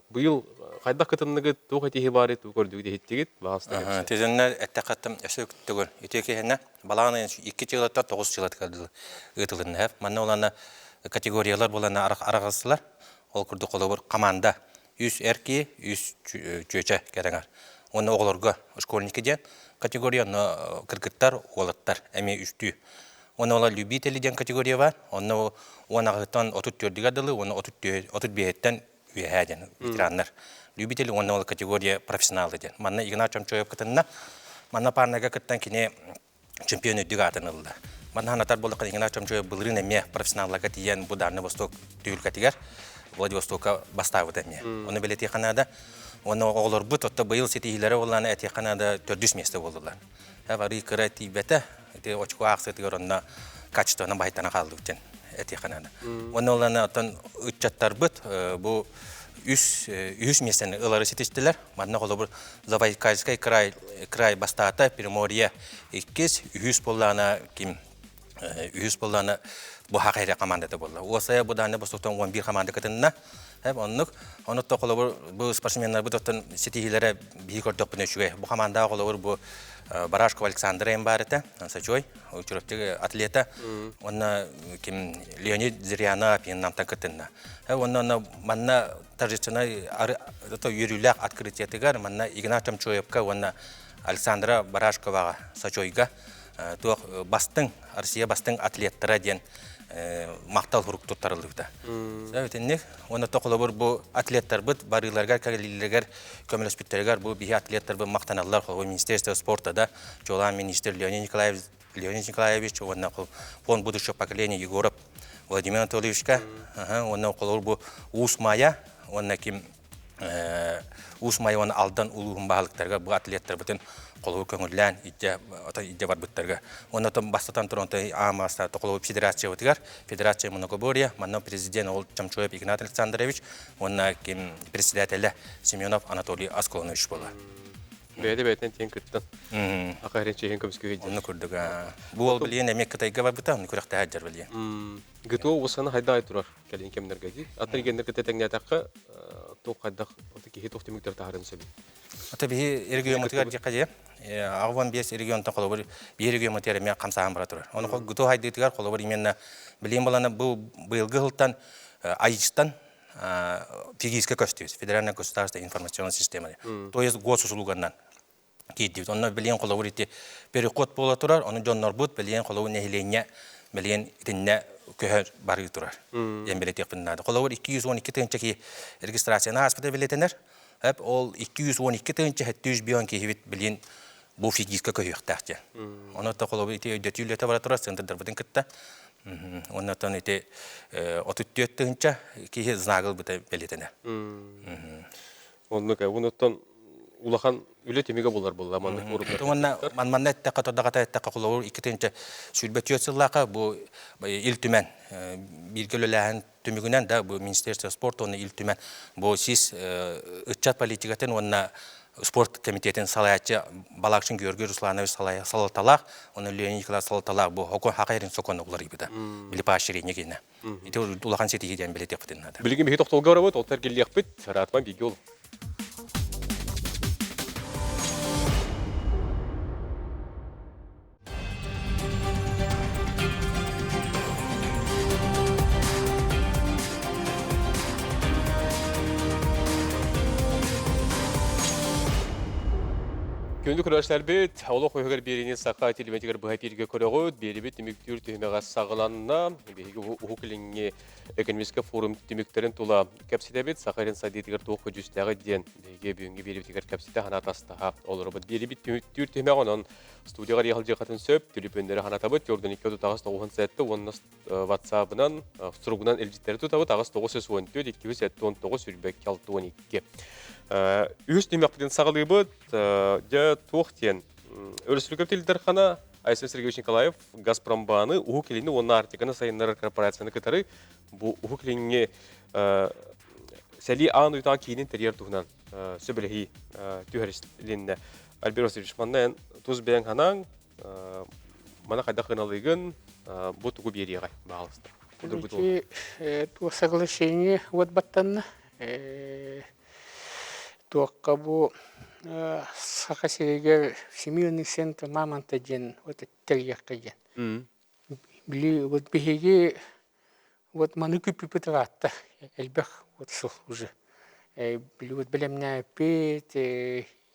Быйыл хайдах кытынныгыт, туох этиһи баары, тугу көрдүгүт, иһиттигит? Баҕастан Тизэннэр эттэххаттан өссө төгүл үтүө киһинэ балаҕан ыйын 2 чыылаттан 9 чыылатыгар дылы ыытылынна. Манна улана категориялар буолан араҕастылар. Ол курдук холобур команда үс эр киһи, үс чүөчэ кэрэҥэр. Уонна оҕолорго школьники диэн категория, онно кыргыттар, уолаттар эмиэ үстүү. Уонна ола любители диэн категория бар. Онно 10 аҕыһыттан 34-гэр дылы, уонна 35-тэн үөһээ диэн ветераннар. Любители уонна ол категория профессионалы диэн. Манна Игнат Чомчоев кытынна. Манна парнага кыттан кини чемпион үрдүк аатын ылла. Манна ханатар буоллахха Игнат Чомчоев былырыын эмиэ профессионалларга тиийэн бу Дальний Восток түһүлгэтигэр Владивостокка бастаабыта эмиэ. Ону бэлиэтиэххэ наада. Уонна оҕолорбут отто быйыл ситиһиилэрэ буоллаҕына этиэххэ наада төрдүс миэстэ буоллулар. Арыы кыра тиийбэтэ, ити очко аахсыытыгар онно качествонан баһыйтана хааллыбыт диэн этиэххэ наада. Уонна олана оттон ыччаттарбыт бу үс үһүс миэстэни ылары ситистилэр. Манна холобур Забайкальскай край край бастаата, Приморье иккис, үһүс буоллаҕына ким үһүс буоллаҕына бу Хахайра командата буолла. Уосайа бу дааны бостуктан 11 команда кытынна. Оннук. Ону то холобур бу спортсменнарбыт оттон ситиһиилэрэ биһи көрдөхпүнэ үчүгэй. Бу командаҕа холобур бу Барашков Александр эм баар этэ, Сачой, Чурапчы атлета. Уонна ким Леонид Зырянов намтан кытынна. Уонна манна торжественнай үөрүүлээх открытиетыгар манна Игнат Чомчоевка уонна Александра Барашковаҕа Сачойга туох бастыҥ Россия бастыҥ атлеттара диэн махтал сурук туттарыллыбыта. Итинник уонна холобур бу атлеттарбыт барыыларыгар кэлиилэригэр көмөлөспүттэригэр бу биһи атлеттарбыт махтаналлар холобур Министерство спорта да чуолаан министр Леонид Николаевич Леонид Николаевич уонна фонд будущего поколения Егоров Владимир Анатольевичка уонна холобур бу Уус Майа уонна ким Уус Майа уонна Алдан улууһун баһылыктарыгар бу атлеттарбытын холобур көҥүллээн илдьэ илдьэ барбыттарга. Уонна оттон бастатан туран аамаста холобур федерациябытыгар Федерация многоборья манна президент ол Чамчоев Игнат Александрович уонна ким председателэ Семенов Анатолий Асколонович буолар. Бэйэтэ бэйэтинэн тиэн кыттан. Аха чиһин көмүскүү Онну курдук. Бу ол билиэн эмиэ Кытайга барбыта, онну күрэхтэһэ дьар билиэн. ГТО усаны хайда турар кэлин кэмнэргэ дии. Атын регионнарга тэҥнээтэххэ туох хайдах киһи туох түмүктэр таһарын сөбүй? Ата биһи региоммутугар диэххэ дии. 85 регионтан холобур биир региоммутугар эмиэ хамсааһын бара турар. Оны ГТО хайдыытыгар холобур именно билиэн балана бу быйылгы сылтан АИСтан физическэ көстүбүт федеральная государственная информационная система то есть госуслуганнан киирдибит. Онно билиэн холобур ити переход буола турар, ону дьоннорбут билиэн холобур нэһилиэнньэ билиэн итиннэ көһө барыы турар. Диэн билэтиэхпин наада. Холобур 212 тыһыынча киһи регистрацияны ааспыта билэтэнэр. Эп ол 212 тыһыынча 700 киһибит билиэн бу физическэ көһүөхтээх диэн. Ону то холобур ити өйдөтүү үлэтэ бара турар центрдарбытын кытта. Уонна оттон ити 34 тыһыынча киһи знагы ылбыта бэлиэтэнэр. Оннук, онуттан улахан үлэ түмүгэ булар буолла маннык форумнар. Уонна манна эттэххэ тордоҕото эттэххэ холобур 2024 сыллаахха бу Ил Түмэн бииргэ үлэлээһин түмүгүнэн да бу Министерство спорта уонна Ил Түмэн бу сис ыччат политикатын уонна спорт комитетин салайааччы Балакшин Георгий Русланович салалталаах уонна Леонид Николаевич салалталаах бу хакайрын сокуон уларыйбыта били поощрение киинэ Ити улахан ситиһии диэн билэтиэхпитин наада. Билигин биһи тохтолго барабыт, ол тергиллиэхпит, Ратман бииргэ ол. Күндү көрөөччүлэрбит, олох үһүгэр биэриини саха телевидениетигэр быһа эфиргэ көрөҕүт. Биэрибит түмүктүүр түһүмэҕэ саҕаланна. Биһиги Уһук Илиҥҥи экономическай форум түмүктэрин тула кэпсэтэбит. Саха сирин сайдыытыгар туох көдьүүстээҕий диэн биһиги бүгүҥҥү биэриибитигэр кэпсэтэ санаатастаһа олоробут. Биэрибит түмүктүүр түһүмэх онон студияҕа риэхалдьыахатын сөп. Түлүпүөннэри ханатабыт. Төрдөн 2 9 уонна WhatsApp-ынан суругунан илдьиттэри тутабыт. 8 914 279 22 62. Үһүс түһүмэхпитин саҕалыыбыт. Дьэ туох диэн Өрөспүүбүлүкэ Ил Дархана Айсен Сергеевич Николаев Газпромбааны Уһук Илини уонна Арктиканы сайыннарар корпорацияны кытары бу Уһук Илиҥҥи сэлии аан уйтаҕа киинин тэрийэр туһунан сөбүлэһии түһэрилиннэ. Альберт Васильевич, манна эн тус бэйэҥ санааҥ, маны хайдах гыналыыгын, бу тугу биэриэҕэй, баҕалыста. Ити соглашение вот баттанна. Туохха бу Саха сиригэр Всемирный центр мамонта диэн вот тэрийиэххэ диэн. Били вот биһиги вот маны күүппүппүт ыраатта элбэх вот сыл уже. Били вот бэлэмнээппит,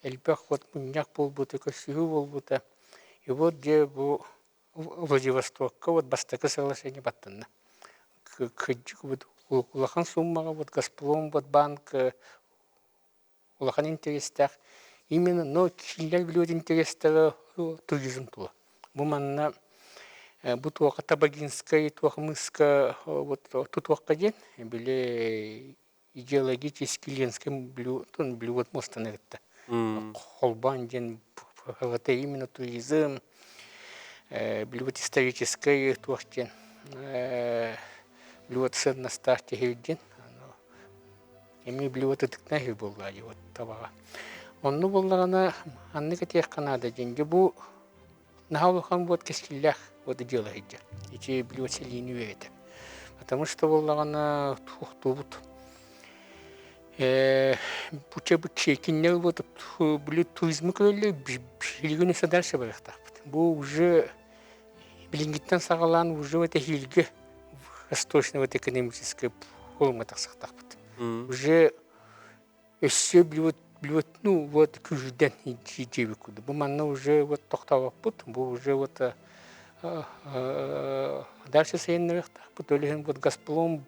элбэх вот мунньах буолбута, көрсүһүү буолбута. И вот дьэ бу Владивостокка вот бастакы соглашение баттанна. Кырдьык вот улахан суммаҕа вот Газпром вот банк улахан интэриэстээх. Именно но кинилэр билиэт интэриэстэрэ туризм тула. Бу манна бу туоха Табагинскай туох мыска вот тутуохха диэн били Идеологический Ленскэй блюд муостаны кытта холбоон диэн это именно туризм, блюд историческай туох диэн блюд сыаннастаах киһи диэн эмиэ блюд ытыктаах үһү буолла дии вот табаҕа. Онну буоллаҕына аннык этиэххэ наада диэн дьэ бу наһаа улахан вот кэскиллээх вот дьыала сылдьар. Ити блюд сэлиини үөрэтэр. Потому что буоллаҕына туохтуубут Бу вот били туризмы көрөллөр билигин өссө дальше барыахтаахпыт. Бу уже билиҥҥиттэн саҕалаан уже вот эһиилги восточный вот экономический форумҥа тахсыахтаахпыт. Уже өссө били вот ну вот күүһүрдэн дьиэбит курдук. Бу манна уже вот тохтообоппут. Бу уже вот дальше сайыннарыахтаахпыт. Ол иһин вот Газпром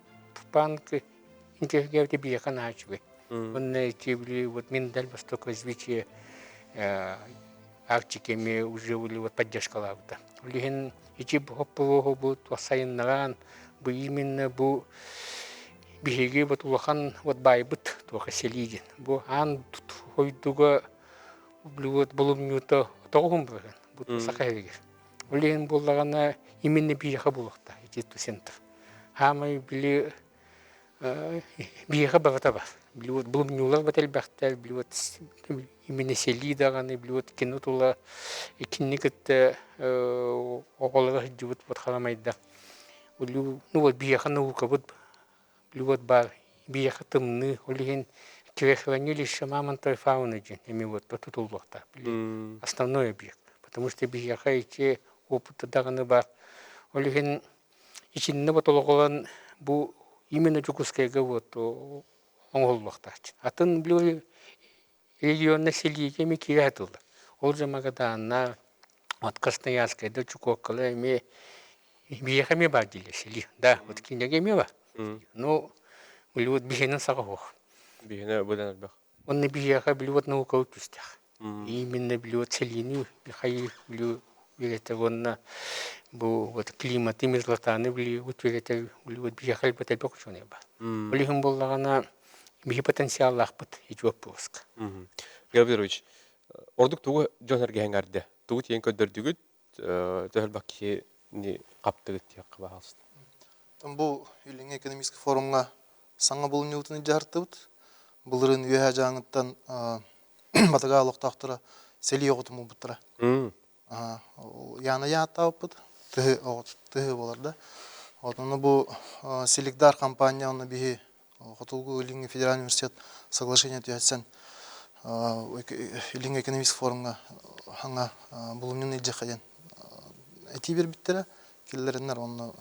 банк Интеллигенти биһиэхэ наһаа үчүгэй. Уонна ити били вот Миндаль Восток развитие Арктики эмиэ уже вот поддержкалаабыта. Ол иһин ити боппуруоһу бу сайыннаран бу именно бу биһиги вот улахан вот баайбыт туоха сэлии диэн. Бу аан дойдуга вот булумньута тоҕуһун быһын бу саха сиригэр. Ол иһин буоллаҕына именно биһиэхэ буолуохтаах ити центр. Хаамай били Биһиэхэ барыта бар. Били вот булумньулар бат элбэхтэр, били вот именно сэлии даҕаны, били вот кино тула кинини кытта оҕолоро сылдьыбыт вот харамайдар. Ну вот биһиэхэ наукабыт били вот баар, биһиэхэ тымныы, ол иһин хранилище мамонтовой фауны диэн эмиэ вот тутуллуохтаах били основной объект. Потому что биһиэхэ ити опыт даҕаны бар. Ол иһин Итиннэ ботолоҕолон бу именно Дьокуускайга вот оҥоһуллуохтаах. Атын били регионна сэлиигэ эмиэ киирэ сатыыллар. Ол же Магаданна, вот Красноярскайда, Чукоткала эмиэ биһиэхэ эмиэ баар дииллэр сэлии. Да, вот кинигэ эмиэ бар. Ну, били вот биһиэнин саҕа суох. Биһиэнэ быдан элбэх. Онно биһиэхэ били вот наукабыт күүстээх. Именно били вот сэлиини хайыы били үөрэтэр уонна бу вот климаты мерзлотаны били вот үөрэтэр били вот биһиэхэ элбэх элбэх учуонай баар. Ол иһин буоллаҕына биһи потенциаллаахпыт ити боппуруоска. Гаврилович, ордук тугу дьон эргэһэҥ Тугу тиийэн көрдөрдүгүт, төһөлбөх киһини хаптыгыт диэххэ баҕаласта. Бу Илиҥҥи экономическай форумҥа саҥа булунньубутун дьаһартыбыт. Былырыын Үөһээ Дьааҥыттан Батыгаа олохтоохторо сэлии оҕотун булбуттара. Яна яаттаабыппыт, тыһы тыһы буолар да. Вот ону бу Селигдар компания онно биһи Хотугу Илиҥҥи федеральный университет соглашение түһэрсэн Илиҥҥи экономический форумҥа хаҥа булумньуну илдьиэххэ диэн этии биэрбиттэрэ. Киллэриннэр онно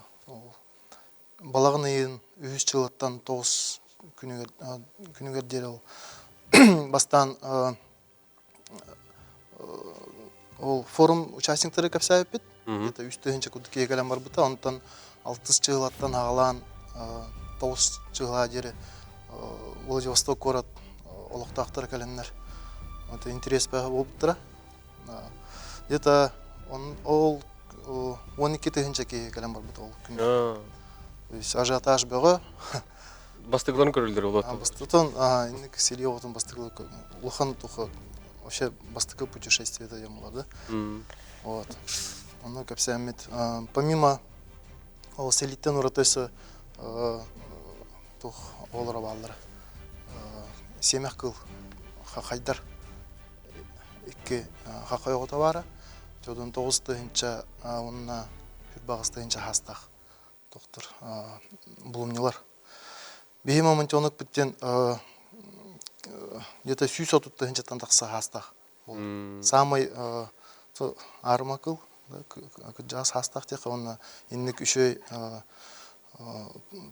балаҕан ыйын үһүс дьылыттан тоҕус күнүгэр күнүгэр диэри ол бастаан ол форум участниктары кэпсээбиппит. Где-то үс тыһыынча курдук киһи кэлэн барбыта. Онтон алтыс чыһылаттан аҕалаан тоҕус чыһылаа диэри Владивосток куорат олохтоохторо кэлэннэр это интерес буолбуттара. Где-то ол 12 тыһыынча киһи кэлэн барбыт ол күн. То есть ажиотаж бөҕө. Бастыгыларын көрүллэр ол Бастытын инник сэлии оҕотун бастыгылар улахан туха вообще бастакы путешествие это диэн да. Вот. Ону кэпсээммит. Помимо ол сэлииттэн ураты өссө туох оҕолоро бааллара. Сиэмэх кыл хахайдар икки хахай оҕото баара. Чодун 9 тыһыынча уонна 48 тыһыынча хаастаах доктор булумньулар. Биһи мамонтенок диэн где-то 130 тыһыынчаттан тахса хаастаах. Самый аарыма кыл, кырдьаҕас хаастаах диэххэ уонна инник үчүгэй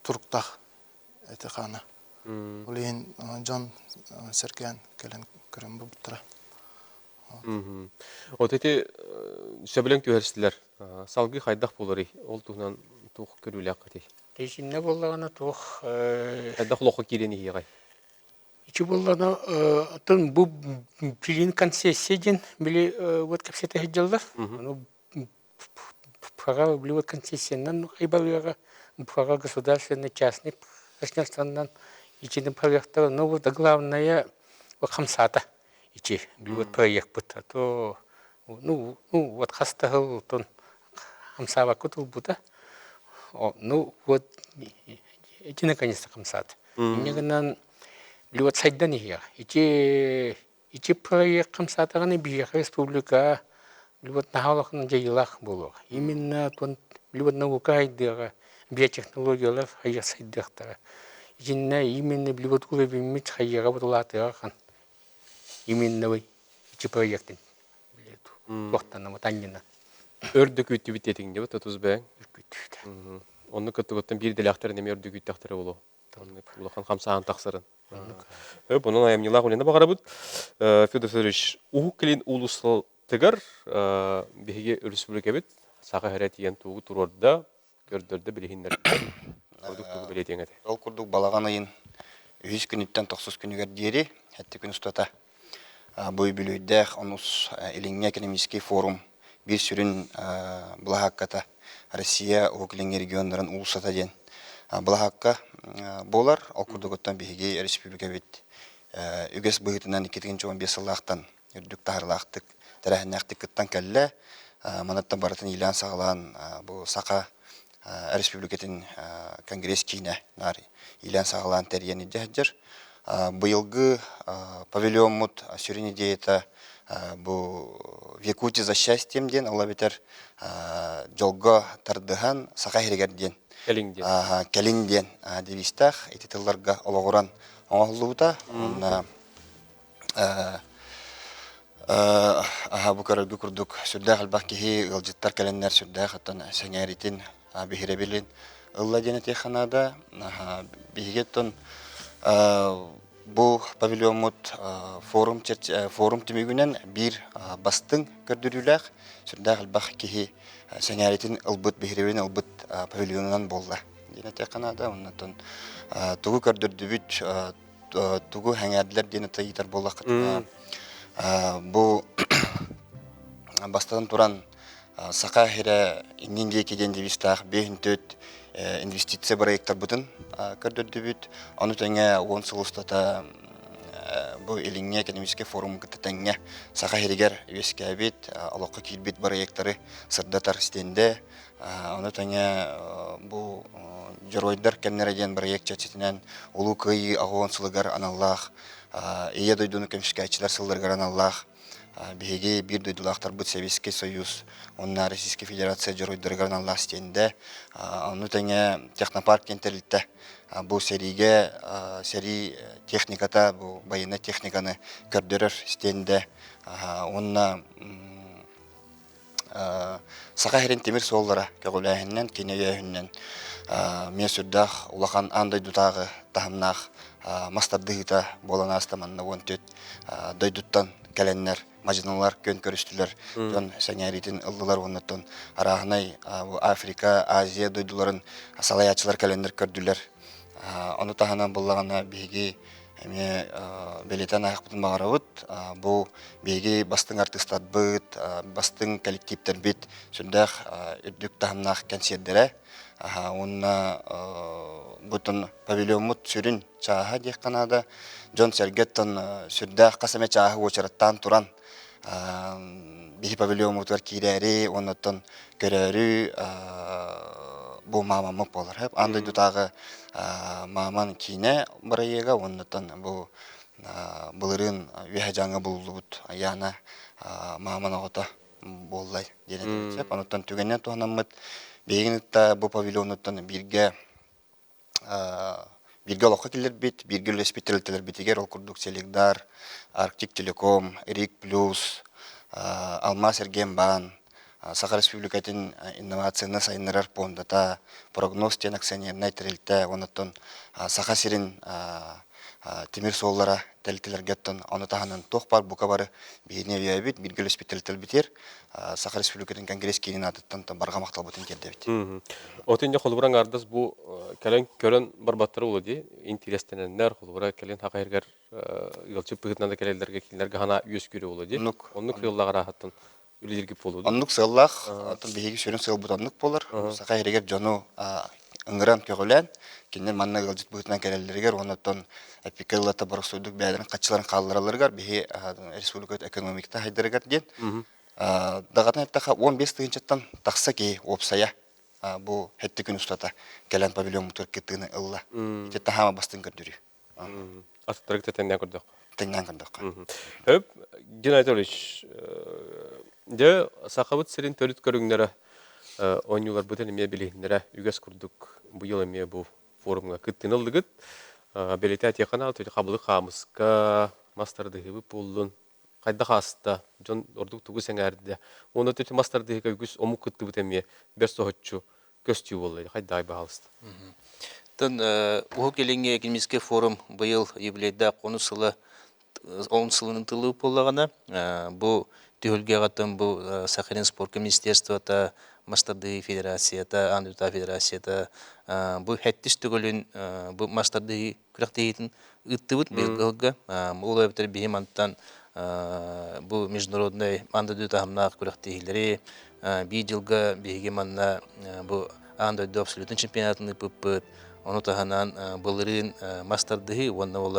туруктаах эти хаана. Ол иһин дьон сэргээн кэлэн көрөн барбыттара. Вот эти сөбүлэҥ түһэрсилэр салгыы хайдах буоларый? Ол туһунан туох көрүүлээххитий? Итиннэ буоллаҕына туох Хайдах олоххо киирэн иһиэҕэй? Ити буоллаҕына оттон бу билин концессия диэн били вот кэпсэтэ сылдьаллар. Ону Паҕа били вот концессиянан айбалыаҕа, паҕа государственный частный партнерствонан. Ичини проектара, ну вот главное хамсаата ичи вот проекпыт. А то ну ну вот хастаһыл тон хамсаабакка тулбута. Ну вот ити наконец-то хамсаат. Инне гынан вот сайдан иһиэх. Ити ити проект хамсаатаҕына биһиэхэ республика вот наһаа улахан дьайыылаах буолуох. Именно тон вот наука сайдыаҕа, биотехнологиялар сайдыахтара. Итиннэ именно вот уровеммит хайыаҕа бутулаатыаҕа хан. Именно ити проектын туохтан танньына. Өрдө күүттүбүт диэтиҥ дебит отус бэйэҥ. Күүттүбүт. Онну кыттыгыттан биир дэлээхтэрин эмиэ өрдө күүттэхтэрэ буолуо. Улахан хамсааһын тахсарын. Өп, онон айымньылаах үлэни баҕарабыт. Федор Федорович, Уһук Илин уулуссатыгар биһиги өрөспүүбүлүкэбит саха эрэ тиийэн тугу туруорда, көрдөрдө, билиһиннэрдэ. Ордук тугу бэлиэтиэҥ этэ? Ол курдук балаҕан ыйын үһүс күнүттэн тохсус күнүгэр диэри сэттэ күн устата бу үбүлүөйдээх онус Илиҥҥи экономический форум биир сүрүн былаһаакката Россия Уһук Илиҥҥи регионнарын уулуссата диэн былаһаакка буолар. Ол курдугуттан биһиги республикабыт үгэс быһыытынан 2015 сыллаахтан үрдүк таһаарыылаахтык, тэрээһиннээхтик кыттан кэллэ. Манаттан барытын иилээн-саҕалаан бу Саха Республикатын Конгресс киинэ наар иилээн-саҕалаан тэрийэн илдьэ сылдьар. Быйылгы павильоммут сүрүн идеята бу «В Якутии за счастьем» диэн, ол эбэтэр дьолго тардыһан Саха сиригэр диэн Кэлиҥ диэн. Кэлиҥ диэн девизтээх ити тылларга олоҕуран оҥоһуллубута. Уонна Аһа бу көрөргө курдук сүрдээх элбэх киһи ыалдьыттар кэлэннэр сүрдээх оттон сэҥээритин, биһирэбилин ылла диэн этиэххэ наада. Биһиги оттон бу павильоммут форум форум түмүгүнэн биир бастыҥ көрдөрүүлээх сүрдээх элбэх киһи сэҥээритин ылбыт, биһирэбилин ылбыт павильонунан буолла диэн этиэххэ наада. Оннотон тугу көрдөрдүбүт тугу сэҥээрдилэр диэн ыйытар буоллаххытына бу бастатан туран Саха сирэ иннин диэки диэн девизтаах биэһин инвестиция проектарбытын көрдөрдүбүт. Ону тэҥэ 10 сыл устата бу Илиҥҥи экономическай форум кытта тэҥҥэ Саха сиригэр үөскээбит, олоххо киирбит проектары сырдатар стендэ Ону тэҥэ бу Дьоруойдар кэмнэрэ диэн бырайыак чэрчитинэн Улуу Кыайыы аҕыс сылыгар аналлаах Ийэ дойдуну көмүскээччилэр сылларыгар аналлаах биһиги биир дойдулаахтарбыт Сэбиэскэй Союз уонна Российскай Федерация дьоруойдарыгар аналлаах стендэ. Ону тэҥэ технопарк диэн тэрилтэ бу сэриигэ сэрии техниката, бу байыаннай техниканы көрдөрөр стендэ уонна Саха сирин тимир суоллара көҕүлээһининэн, кини өйөөһүнүнэн эмиэ сүрдээх улахан аан дойдутааҕы таһымнаах мас тардыһыыта буолан ааста манна 14 дойдуттан кэлэннэр мадьыналар күөн көрүстүлэр, дьон сэҥээриитин ыллылар уонна арааһынай Африка, Азия дойдуларын салайааччылар кэлэннэр көрдүлэр. Ону таһынан буллаҕына биһиги эмиэ бэлиэтээн ааһыахпытын баҕарабыт. Бу биһиги бастыҥ артыыстарбыт, бастыҥ коллективтэрбит сүрдээх үрдүк таһымнаах кэнсиэрдэрэ. Уонна бутун павильоммут сүрүн чааһа диэххэ наада. Дьон-сэргэттэн сүрдээх хас эмэ чааһы уочараттаан туран биһи павильоммутугар киирээри уонна оттон көрөөрү бу маамаммыт буолар. Аан дойдутааҕы Мааман киинэ бырайыага уонна бу былырыын Үөһэ Дьааҥы булуллубут Яна Мааман оҕото буолла диэн этибит сөп. Онуттан түгэнинэн туһанаммыт биһигин кытта бу павильонуттан бииргэ бииргэ олоххо киллэрбит, бииргэ үлэлэспит тэрилтэлэрбитигэр ол курдук Селигдар, Арктик Телеком, Рик Плюс, Алмаас Эргиэнбаан, Саха Республикатын инновацияны сайыннарар пуондата, Прогноз диэн акционернай тэрилтэ уонна Саха сирин тимир суоллара тэрилтэлэргэ оттон ону таһынан туох баар бука бары биһиги өйөөбүт, бииргэ үлэспит тэрилтэлэрбитигэр Саха Республикатын Конгресс киинин аатыттан барҕа махталбытын тиэрдэбит. Отун дьэ холобура аҥаардас бу кэлэн көрөн барбаттара буолуо дии. Интириэстэнэннэр холобура кэлин Саха сиригэр ыалдьыт быһыытынан да кэлэллэргэ кинилэргэ санаа үөскүүрэ буолуо дии. Оннук сыаллаах арааһыттан үлэлииргит буолуо дуу? Оннук сыаллаах, оттон биһиги сүрүн сыалбыт оннук буолар. Саха сиригэр дьону. ыҥыран көҕүлээн, кинилэр манна ыалдьыт быһыытынан кэлэллэригэр уонна оттон эппиккэ дылы боростуойдук бэйэлэрин хаччыларын хаалларалларыгар биһи республика экономиката хайдарыгар диэн даҕатан эттэххэ 15 тыһыынчаттан тахса киһи уопсайа бу хэттэ күн устата кэлэн павильоммутугар кыттыыны ылла. Ити таһаама бастыҥ көрдөрүү. Аттарык тэҥнээн көрдөххө. Тэҥнээн көрдөххө. Хөп, Геннадий Анатольевич, дьэ, Сахабыт сирин төрүт көрүҥнэрэ оонньууларбытын эмиэ билиһиннэрэ үгэс курдук быйыл эмиэ бу форумҥа кыттыыны ыллыгыт. Бэлиэтээ этиэххэ хабылык хаамыска, мас тардыһыыбыт буоллун, хайдах ааста, дьон ордук тугу сэҥээрдэ. Уонна төтө мас тардыһыыга үгүс омук кыттыбыт эмиэ бэрт соһуччу көстүү буолла. Хайдаҕай баһаалыста. Тын Уһук Илиҥҥи экономическай форум быйыл юбилейдаах онус сыла он сылын тылы буоллаҕына бу түһүлгэҕэ бу Сахалин спорка министерствота, мас тардыһыы федерацията, Аан дойдутааҕы федерацията бу хэттис төгүлүн бу мас тардыһыы күрэхтэһиитин ыыттыбыт быйылгы Ол эбэтэр биһи мантан бу международный аан дойду таһымнаах күрэхтэһиилэри биир дьылга биһиги манна бу аан дойду абсолютный чемпионатын ыыппыппыт. Ону таһынан былырыын мас тардыһыы уонна ол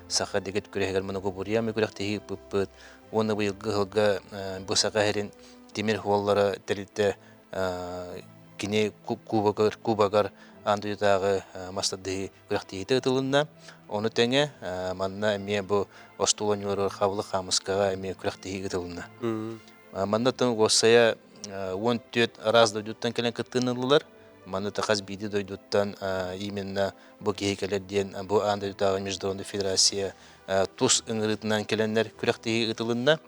саха дэгит күрэһигэр моногобурьями күрэхтэһии ыыппыппыт. Уонна быйылгы ыһылга бу саха иһэрин тимир хуоллара тэрилтэ кини кубогар, кубогар аан дойдутааҕы мас тардыһыы күрэхтэһиитэ ыытылынна. Ону тэҥэ манна эмиэ бу остуол оонньууларыгар хабылык хаамыскаҕа эмиэ күрэхтэһии ыытылынна. Манна тын уоссайа 14 араас дойдуттан кэлэн кыттыыны ыллылар. Манна хас биирдии дойдуттан именно бу киһи кэлэр диэн бу аан дойдутааҕы международный федерация тус ыҥырыытынан кэлэннэр күрэхтэһии ыытылынна.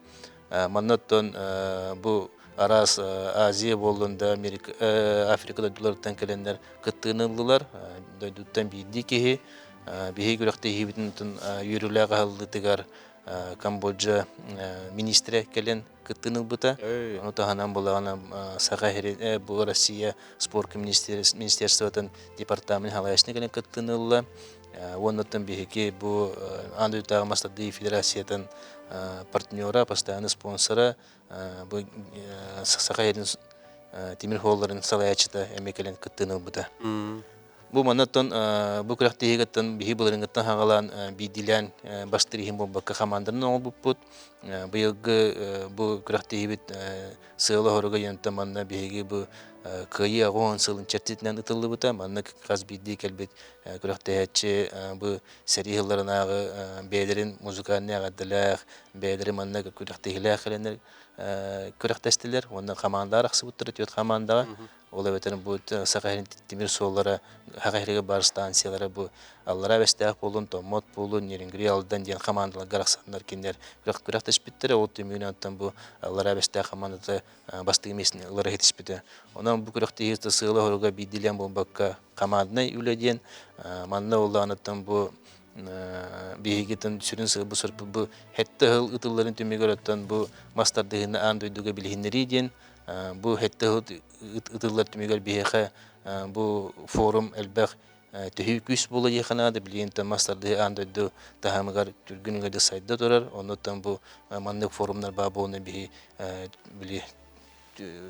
Манна оттон бу араас Азия буоллун да Америка, Африка дойдуларыттан кэлэннэр кыттыыны ыллылар. Дойдуттан биирдии киһи биһиги күрэхтэһиибитин үөрүүлээх аһыллыытыгар Камбоджа министрэ кэлэн кыттыыны ылбыта. Ону таһынан булаҕына Саха бу Россия спорт министерствотын департамент халайаччына кэлэн кыттыыны ылла. Уоннаттан биһиги бу аан дойдутааҕы мас тардыы федерациятын партнера, постоянный спонсора, бу Саха сирин тимир холларын салайааччыта эмиэ кэлэн кыттыыны ылбыта. Бу маннаттан бу күрэхтэһиигиттэн биһи былырыҥҥыттан хаҕалаан биирдиилээн бастыыр иһин буолбакка хамаанданан оҥорбуппут. Быйылгы бу күрэхтэһиибит сыала-соруга диэнтэн манна биһиги бу Кыайыы 80 сылын чэрчитинэн ытыллыбыта. Манна хас биирдии кэлбит күрэхтэһээччи бу сэрии сылларынааҕы бэйэлэрин музыкальнай эҕэрдэлээх, бэйэлэрин манна күрэхтэһиилээх кэлэннэр күрэхтэстилэр уонна хамаандаҕа арахсыбыттара түөрт хамаандаҕа. Ол эбэтэр бу Саха сирин тимир суоллара, Саха сиригэр баар станциялара бу Аллараа Бэстээх буоллун, Томмот буоллун, Нерюнгри, Алдан диэн хамаандаларга арахсаннар кинилэр күрэхтэспиттэрэ. Ол түмүгүнэн оттон бу Аллараа Бэстээх хамаандата бастакы миэстэни ылара иһитиспитэ. Онон бу күрэхтэһии сыала-соруга биирдиилээн буолбакка команднай үлэ диэн манна улааныттан бу биһигитин сүрүн сыалбыт сорпут бу хэттэ ыһыл ытылларын түмүгэр оттон бу мас тардыһыыны аан дойдуга билиһиннэрии диэн бу хэттэ ыһыл ытыллар түмүгэр биһиэхэ бу форум элбэх төһүү күүс буола диэххэ наада. Билигин мас тардыһыы аан дойду таһымыгар түргэн үлэдэ сайда турар. Оннуттан бу маннык форумнар баа буолуна биһи били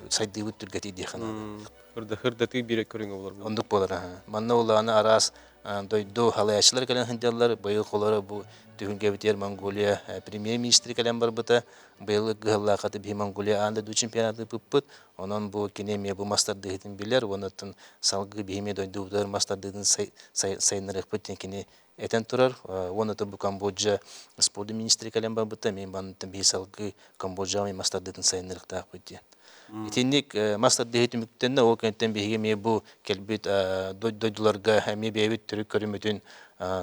сайдыыбыт түргэтий диэххэ наада. Хырдатыы биир көрүҥэ болар. Оннук буолар. Манна улаана араас дойду халайааччылар кэлэн сылдьаллар. Быйыл холоро бу түһүлгэбитигэр Монголия премьер-министри кэлэн барбыта. Быйыл кыһаллаахаты биһи Монголия аан дойду чемпионаты ыппыт. Онон бу кини эмиэ бу мас тардыһыытын билэр уонна салгыы биһи эмиэ дойдубутугар мас тардыытын сайыннарыахпыт диэн кини этэн турар. Уонна бу Камбоджа спордун министрэ кэлэн барбыта, мин манныттан биһи салгыы Камбоджаҕа мас тардыытын сайыннарыахтаахпыт диэн. Итинник мас тардыһыы түмүктэннэ, ол кэнниттэн биһиги эмиэ бу кэлбит дойдуларга эмиэ бэйэбит төрүт көрүммүтүн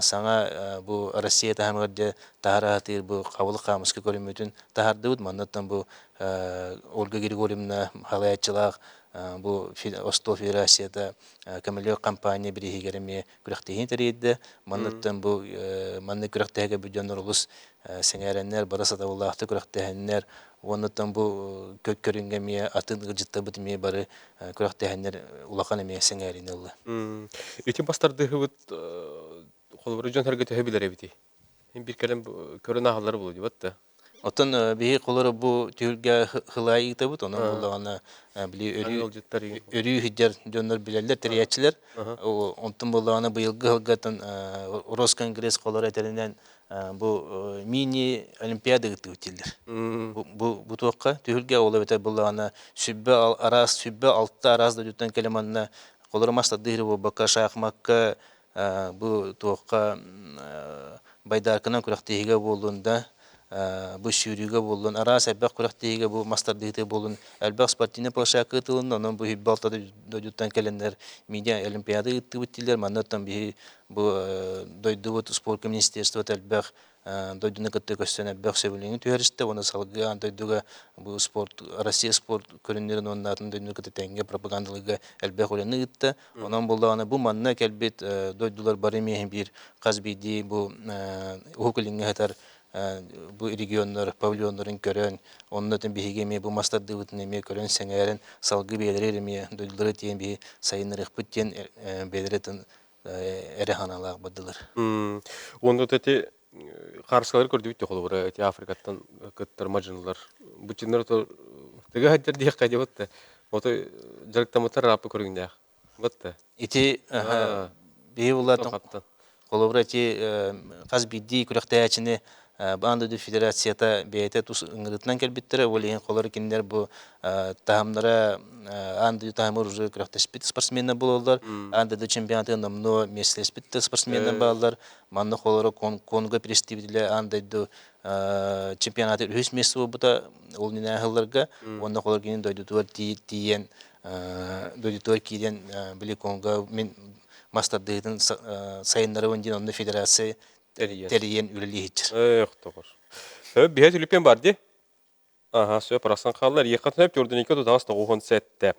саҥа бу Россия таһымыгар дьэ таһара сатыыр бу хабылык хаамыска көрүммүтүн таһардыбыт. Манныттан бу Ольга Григорьевна салайааччылаах бу остуол федерацията көмөлөөх компания бирииһигэр эмиэ күрэхтэһиини тэрийдэ. Манныттан бу маннык күрэхтэһиигэ бу дьоннор олус сэҥээрэннэр, бары сатабыллаахтык күрэхтэһэннэр, уоннаттан бу көрүҥҥэ эмиэ атын ыалдьыттарбыт эмиэ бары күрэхтэһэннэр улахан эмиэ сэҥээриини ылла. Ити бастардыһыбыт холобура дьон сэргэ төһө билэр эбитий? Мин биир кэлэн көрөн ааһаллара буолуо дии да? Оттон биһи холоро бу түһүлгэ хылаай ыытабыт, онон буоллаҕына били өрүү өрүү сылдьар дьоннор билэллэр, тэрийээччилэр. Онтон буоллаҕына быйылгы сылгаттан Росконгресс холоро этэринэн бу мини олимпиада ыытыбыт дииллэр. Бу бу туохха түһүлгэ ол эбэтэр буоллаҕына сүбэ араас сүбэ алта араас дойдуттан кэлэ манна холоро мас тардыһыы буолбакка шахмакка бу туохха байдаарканан күрэхтэһиигэ буоллун да бу сүүрүүгэ буоллун араас элбэх күрэхтэһиигэ бу мас тардыһыыта буоллун элбэх спортивнай площадка ыытылынна онон бу хиббе алта дойдуттан кэлэннэр медиа олимпиада ыыттыбыт дииллэр манна оттон биһи бу дойдубут спорка министерствота элбэх дойдуну кытта көстөн элбэх сөбүлэҥи түһэристэ уонна салгыы аан дойдуга бу спорт Россия спорт көрүҥнэрин уонна атын дойдуну кытта тэҥҥэ пропагандалыырга элбэх үлэни ыытта. Онон буоллаҕына бу манна кэлбит дойдулар бары эмиэ биир хас биирдии бу Уһук Илиҥҥэ сытар бу регионнар павильоннарын көрөн, онно биһиги эмиэ бу мас тардыыбытын эмиэ көрөн сэҥээрэн салгыы бэйэлэрэ эмиэ дойдулары тиийэн биһи сайыннарыахпыт диэн бэйэлэрэ эрэ санаалаах бардылар. Уонна эти хаарыскалары көрдүбүт холобура эти Африкаттан кыттар мадьынылар буччуннар то тыга хаддер диэххэ диэбит ото дьарыктаммыттар ааппы көрүҥнээх батта Ити биһи улаатан холобура ити хас биирдии күрэхтэһээччини Аан дойду федерацията бэйэтэ тус ыҥырыытынан кэлбиттэрэ, ол иһин холор кинилэр бу таһымнара аан дойду таһымыгар уже күрэхтэспит спортсменнар буолаллар. Аан дойду чемпионатыгар номнуо миэстэлэспит да спортсменнар бааллар. Манна холоро Конго представителэ аан дойду чемпионаты үһүс миэстэ буолбута ол иннинэ Уонна холор кини дойдутугар тиийэн дойдутугар киирэн били Конго мин мас тардыһыытын сайыннарабын диэн онно федерация тэрийэн үлэлииһиччэр. Эх, тоҕор. Биһэ түлүппен бар ди. Ага, сөп, арахсан хааллар. Ехха түнэп төрдүнекке тутаас тоҕуһун сэтте.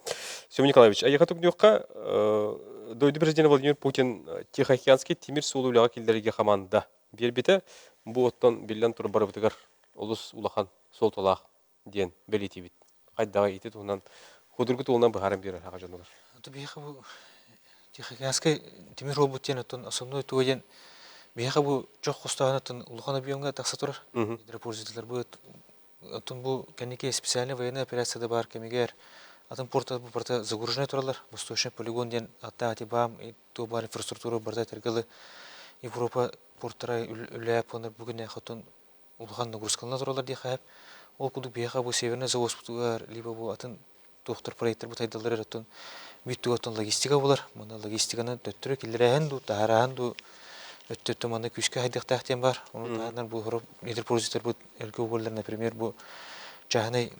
Семен Николаевич, айыха түгнүөххэ дойду президента Владимир Путин Тихоокеанский тимир суолу үлэҕэ киллэрэргэ хамаанда биэрбитэ. Бу оттон биллэн турар барыбытыгар олус улахан суолталаах диэн бэлиэтиибит. Хайдаҕа ити туһунан худургу туһунан быһааран биэрэр аҕа дьонугар. Биһиэхэ бу Тихоокеанскай тимир робот диэн оттон основной туга диэн биһиэхэ бу чох хостооһун оттон улахан объемҥа тахса турар. Гидропользователлар бу оттон бу кэнники специальная военная операцияда баар кэмигэр атын порта бу барыта загруженный тураллар. Восточный полигон диэн аттаах ити баам туох баар инфраструктура барыта этэргэ Европа порттара үлэлээп уонна бүгүн хотун улахан нагрузкалана тураллар диэххэ сөп. Ол курдук биһиэхэ бу Северный завозпутугар либо бу атын туохтар проекттар бу тайдаллар эрэ биир тугаттан логистика булар. Манна логистиканы төттөрү киллэрээһин дуу, таһаарааһын дуу өттөттө манна күүскэ хайдыахтаах диэн бар. Ону таһынан бу недропользователь эргэ буоллар, например, бу чааһынай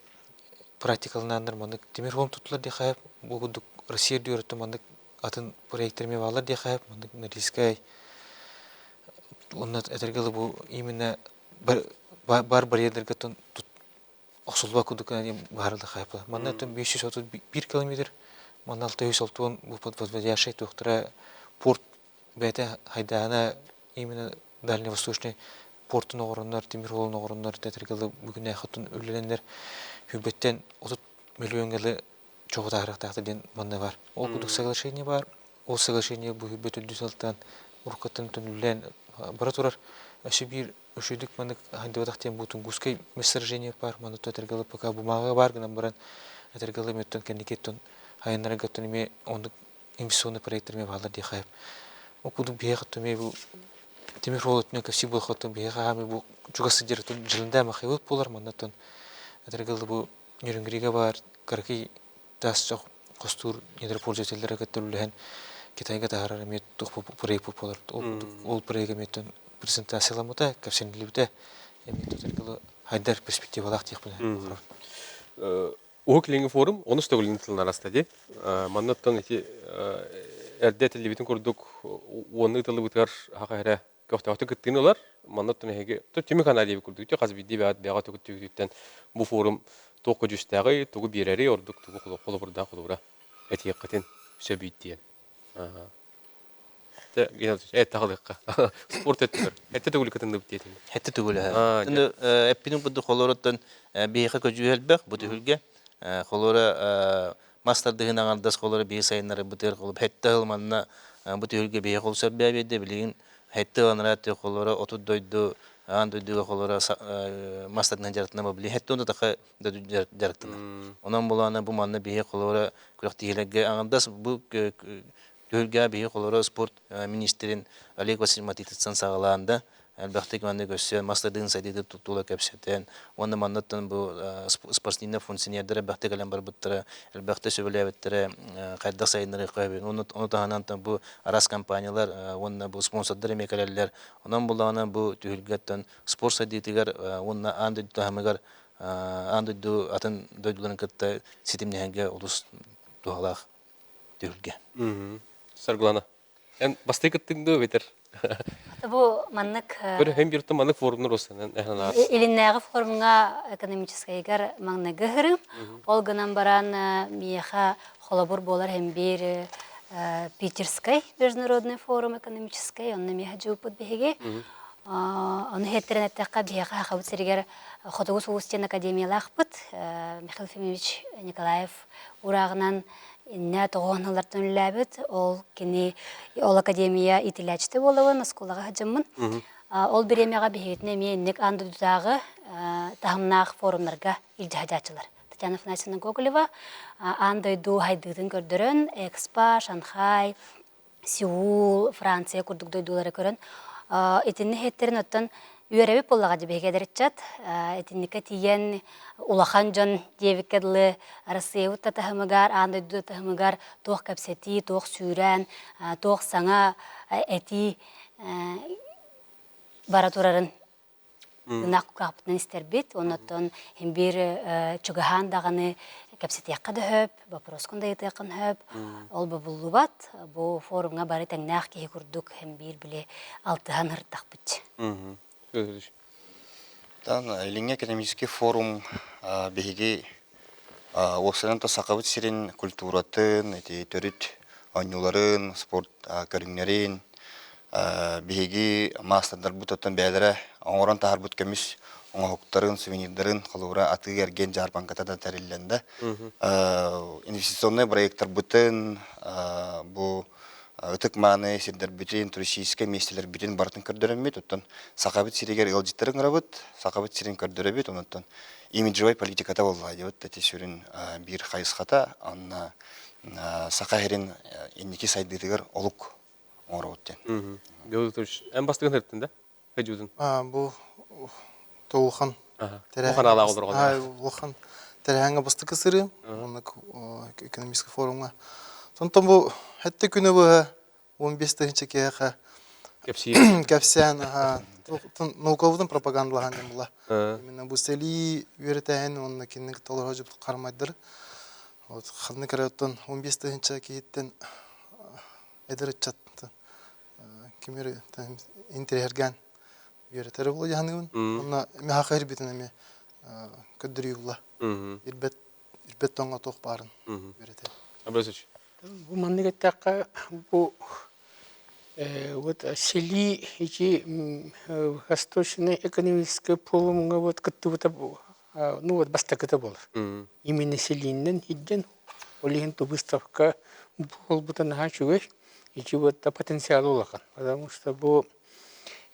практикаланааннар маннык тимир холм туттулар диэххэ сөп. Бу курдук Россия үрдүгэр маннык атын проекттар эмиэ бааллар диэххэ сөп. Маннык Норильскай уонна этэргэ дылы бу именно бар барьердарга охсуллубат курдук быһаарыллар хайпла. Манна 531 километр, манна 660 бу подводящий туохтара порт бэйэтэ хайдаана именно дальневосточный портун оҕороннор, тимир суолун оҕороннор этэргэ дылы бүгүнээхи үлэлэннэр хүрбэттэн 30 миллион чоҕу таһаарыахтаахтар диэн манна бар. Ол курдук соглашение бар. Ол соглашение бу хүрбэт үрдүс сылтан уруккаттан түнүллээн бара турар. Өссө биир үчүгдүк маннык хайдыбатах диэн бу Тунгусскай месторождение бар. Манна этэргэ пока бумага бар гынан баран этэргэ мөттөн кэнникеттон хайыннарга эмиэ оннук инвестиционный проекттар эмиэ бааллар диэхэ сөп. Ол курдук биһиэхэ эмиэ бу тимир суол өттүнэн кэпсии буолуохха биһиэхэ хаамыы бу чугас сылдьар дьылында махайбыт буолар манна этэргэ бу Нерюнгрига баар кыракый таас чох хостуур недропользователлэрэ кытта үлэлэһэн Китайга таһаарар эмиэ туох проект буолар. Ол проект эмиэ презентацияламмыта, кэпсэниллибитэ эмиэ тутаргылы хайдар перспективалаах диэхпин Уһук Илиҥҥи форум онус төгүлүн тылынан аста дии. Манныттан ити эрдэ этиллибитин курдук уонну ыытыллыбытыгар хаха эрэ көхтөөхтүк кыттыыны ылар. Манна эһиги түмүк анаа диэбит курдук хас биирдии бэйэҕэ түгүттэн бу форум туох көдьүүстээҕий, тугу биэрэрий, ордук тугу холобурдаах холобура этиэххитин сөбүй диэн. Этэ Спорт өттүгэр. Этте төгүл кытынныбыт диэтин. Этте төгүл. Эппинин курдук холоруттан биһиэхэ көдьүүһ элбэх бу түһүлгэ. Холоро мас тардыһын аҥардас холоро биһи сайыннары бытыр холоп хетте хыл манна бу түһүлгэ биһи хол сөрбээ биэрдэ билигин хетте анараа холоро отут дойду аан дойдуга холоро мастарынан дьарыктана били хеттон да таха дьарыктанар. Онон булаана бу манна биһи холоро күрэхтиһиилэргэ аҥардас бу түһүлгэ биһи холоро спорт министрин Олег Васильевич Матитыцын саҕалаан да элбэхтик манна көрсөн мастардыын сайдыыты тула кэпсэтэн уонна маннаттан бу спортивный функционердэр элбэхтик кэлэн барбыттара элбэхтэ сөбүлээбиттэрэ хайдах сайыннарыахха сөбүн ону таһынан бу араас компаниялар уонна бу спонсордар эмиэ кэлэллэр. Онон буллаҕына бу түһүлгэттэн спорт сайдыытыгар уонна аан дойду таһымыгар аан дойду атын дойдуларын кытта ситимнэһэргэ олус туһалаах түһүлгэ. Саргылана, эн бастакы кыттыҥ дуо эбэтэр? Бу маннык Көрө һэн биртэн маннык форумнар осынан Илиннээҕи форумҥа экономическайыгар маҥнайгы ыһырым. Ол гынан баран миэхэ холобур буолар һэн биир Питерскай международный форум экономическай, онно миэхэ дьууппут биһиги. Ону иһиттэрэн эттэххэ, биһиэхэ Сахабыт сиригэр Хотугу сулус диэн академиялаахпыт. Михаил Ефимович Николаев урааҕынан иннэ тоҕоон ыллартан үлэлээбит. Ол кини ол академия иитиллээччитэ буолабын, оскуолаҕа сылдьаммын. Ол бириэмэҕэ биһигитин эмиэ инник аан дойдутааҕы таһымнаах форумнарга илдьэ сылдьааччылар. Татьяна Афанасьевна Гоголева аан дойду хайдыытын көрдөрөн, Экспо, Шанхай, Сеул, Франция курдук дойдулары көрөн, итинни иһиттэрин оттон үөрэбит буоллаҕа дии биһиги эдэр ыччат. Итинникэ тиийэн улахан дьон диэбиккэ дылы Арассыыйабыт да таһымыгар, аан дойду да таһымыгар туох кэпсэтии, туох сүүрээн, туох саҥа этии бара турарын ынах кугаахпытынан истэрбит. Оннуттан иһин биир чугаһаан даҕаны кэпсэтиэххэ да сөп, боппуруоскун да ыйытыаххын сөп. Ол бобуллубат. Бу форумҥа бары тэҥнээх киһи курдук иһин биир били алтыһан ырыттахпыт. Тан Илиҥҥи экономический форум биһиги уопсайынан то Сахабыт сирин культуратын, ити төрүт оонньууларын, спорт көрүҥнэрин биһиги маастардарбыт оттон бэйэлэрэ оҥорон таһаарбыт көмүс оҥоһуктарын, сувенирдарын холобура атыы-эргиэн дьаарбаҥката да тэриллэн да инвестиционнай проектарбытын бу ытык-мааны сирдэрбитин, туристическай миэстэлэрбитин барытын көрдөрөммүт, оттон Сахабыт сиригэр ыалдьыттары ыҥырабыт, Сахабыт сирин көрдөрөбүт, онон имиджевай политиката буолла диэбит ити сүрүн биир хайысхата, онно Саха сирин инники сайдыытыгар олук оҥоробут диэн. Георгий эн бастыгын ырыттын да? Хэдьудун. Бу улахан улахан тэрээһиҥҥэ бастакы сырыым уонна экономический форумҥа. Онтон бу хэттэ күнү быһа 15 тыһыынча киһиэхэ кэпсээн наукабытын пропагандалаһан диэн була. Именно бу сэлии үөрэтээһин уонна кинини кытта олорор хармайдар. Вот ханнык эрэ оттон 15 тыһыынча киһиттэн эдэр ыччат кимир интэриэһиргээн үөрэтэр була дьаһаныыбын. Онно миэхэ ирбитин эмиэ көрдөрүү була. Ирбэт ирбэт тоҥҥо туох баарын үөрэтэр. Абрасович. Бу маннык эттэххэ, бу вот сэлии ити Восточный экономический форумҥа вот кыттыбыта ну вот бастакыта буолар. Именно сэлииннэн иһирдьэн, ол иһин ту выставка буолбута наһаа үчүгэй. Ити вот потенциал улахан. Потому что бу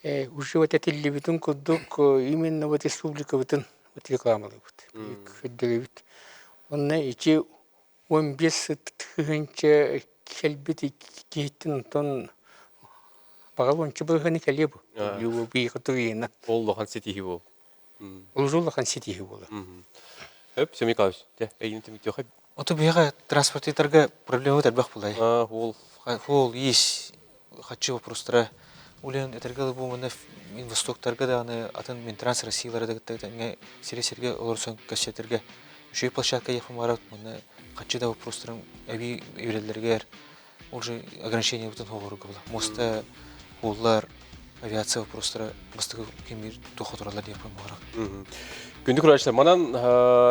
уже вот этиллибитин курдук именно вот республикабытын вот рекламалыыбыт, көрдөрөбүт. Онно ити 15 тыһыынча кэлбит киһиттэн онтон баҕар уонча бырыһыаны кэлиэ бу. Биир туруйунан. Ол улахан ситиһии буол. Ол улахан ситиһии буолар. Хөп, Семен Николаевич, дьэ, эйигин түмүктүөххэ. Ото биһиэхэ транспортиторга проблема элбэх булай. Ол Ол ис хаччы вопростара улен этэргэ дылы бу манна Востоктарга даҕаны атын Минтранс Россиялара да кытта тэҥҥэ сири-сиргэ олорсон кэпсэтэргэ үчүгэй площадка яфамарат манна хаччы да вопростарын эбии үрэллэригэр уже ограничениебытын хоҕорго була моста хуоллар авиация вопростара бастакы кемир туох тураллар диэппин баҕарабын. Күндү көрөөччүлэр, манан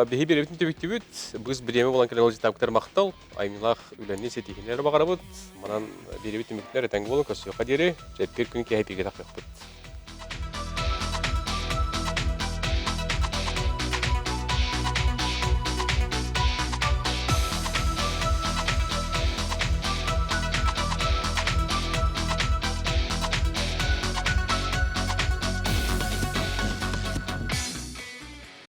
биһи биэрэбитин түбүктүбүт. Быс бириэмэ булан кэлэн олдьутаабыттар махтал. Айымньылаах үлэни ситиһинэр баҕарабыт. Манан биэрэбит түмүктэр этэҥ буолан көрсүөххэ диэри, чэппиэр күн киэһэ бииргэ тахсыахпыт.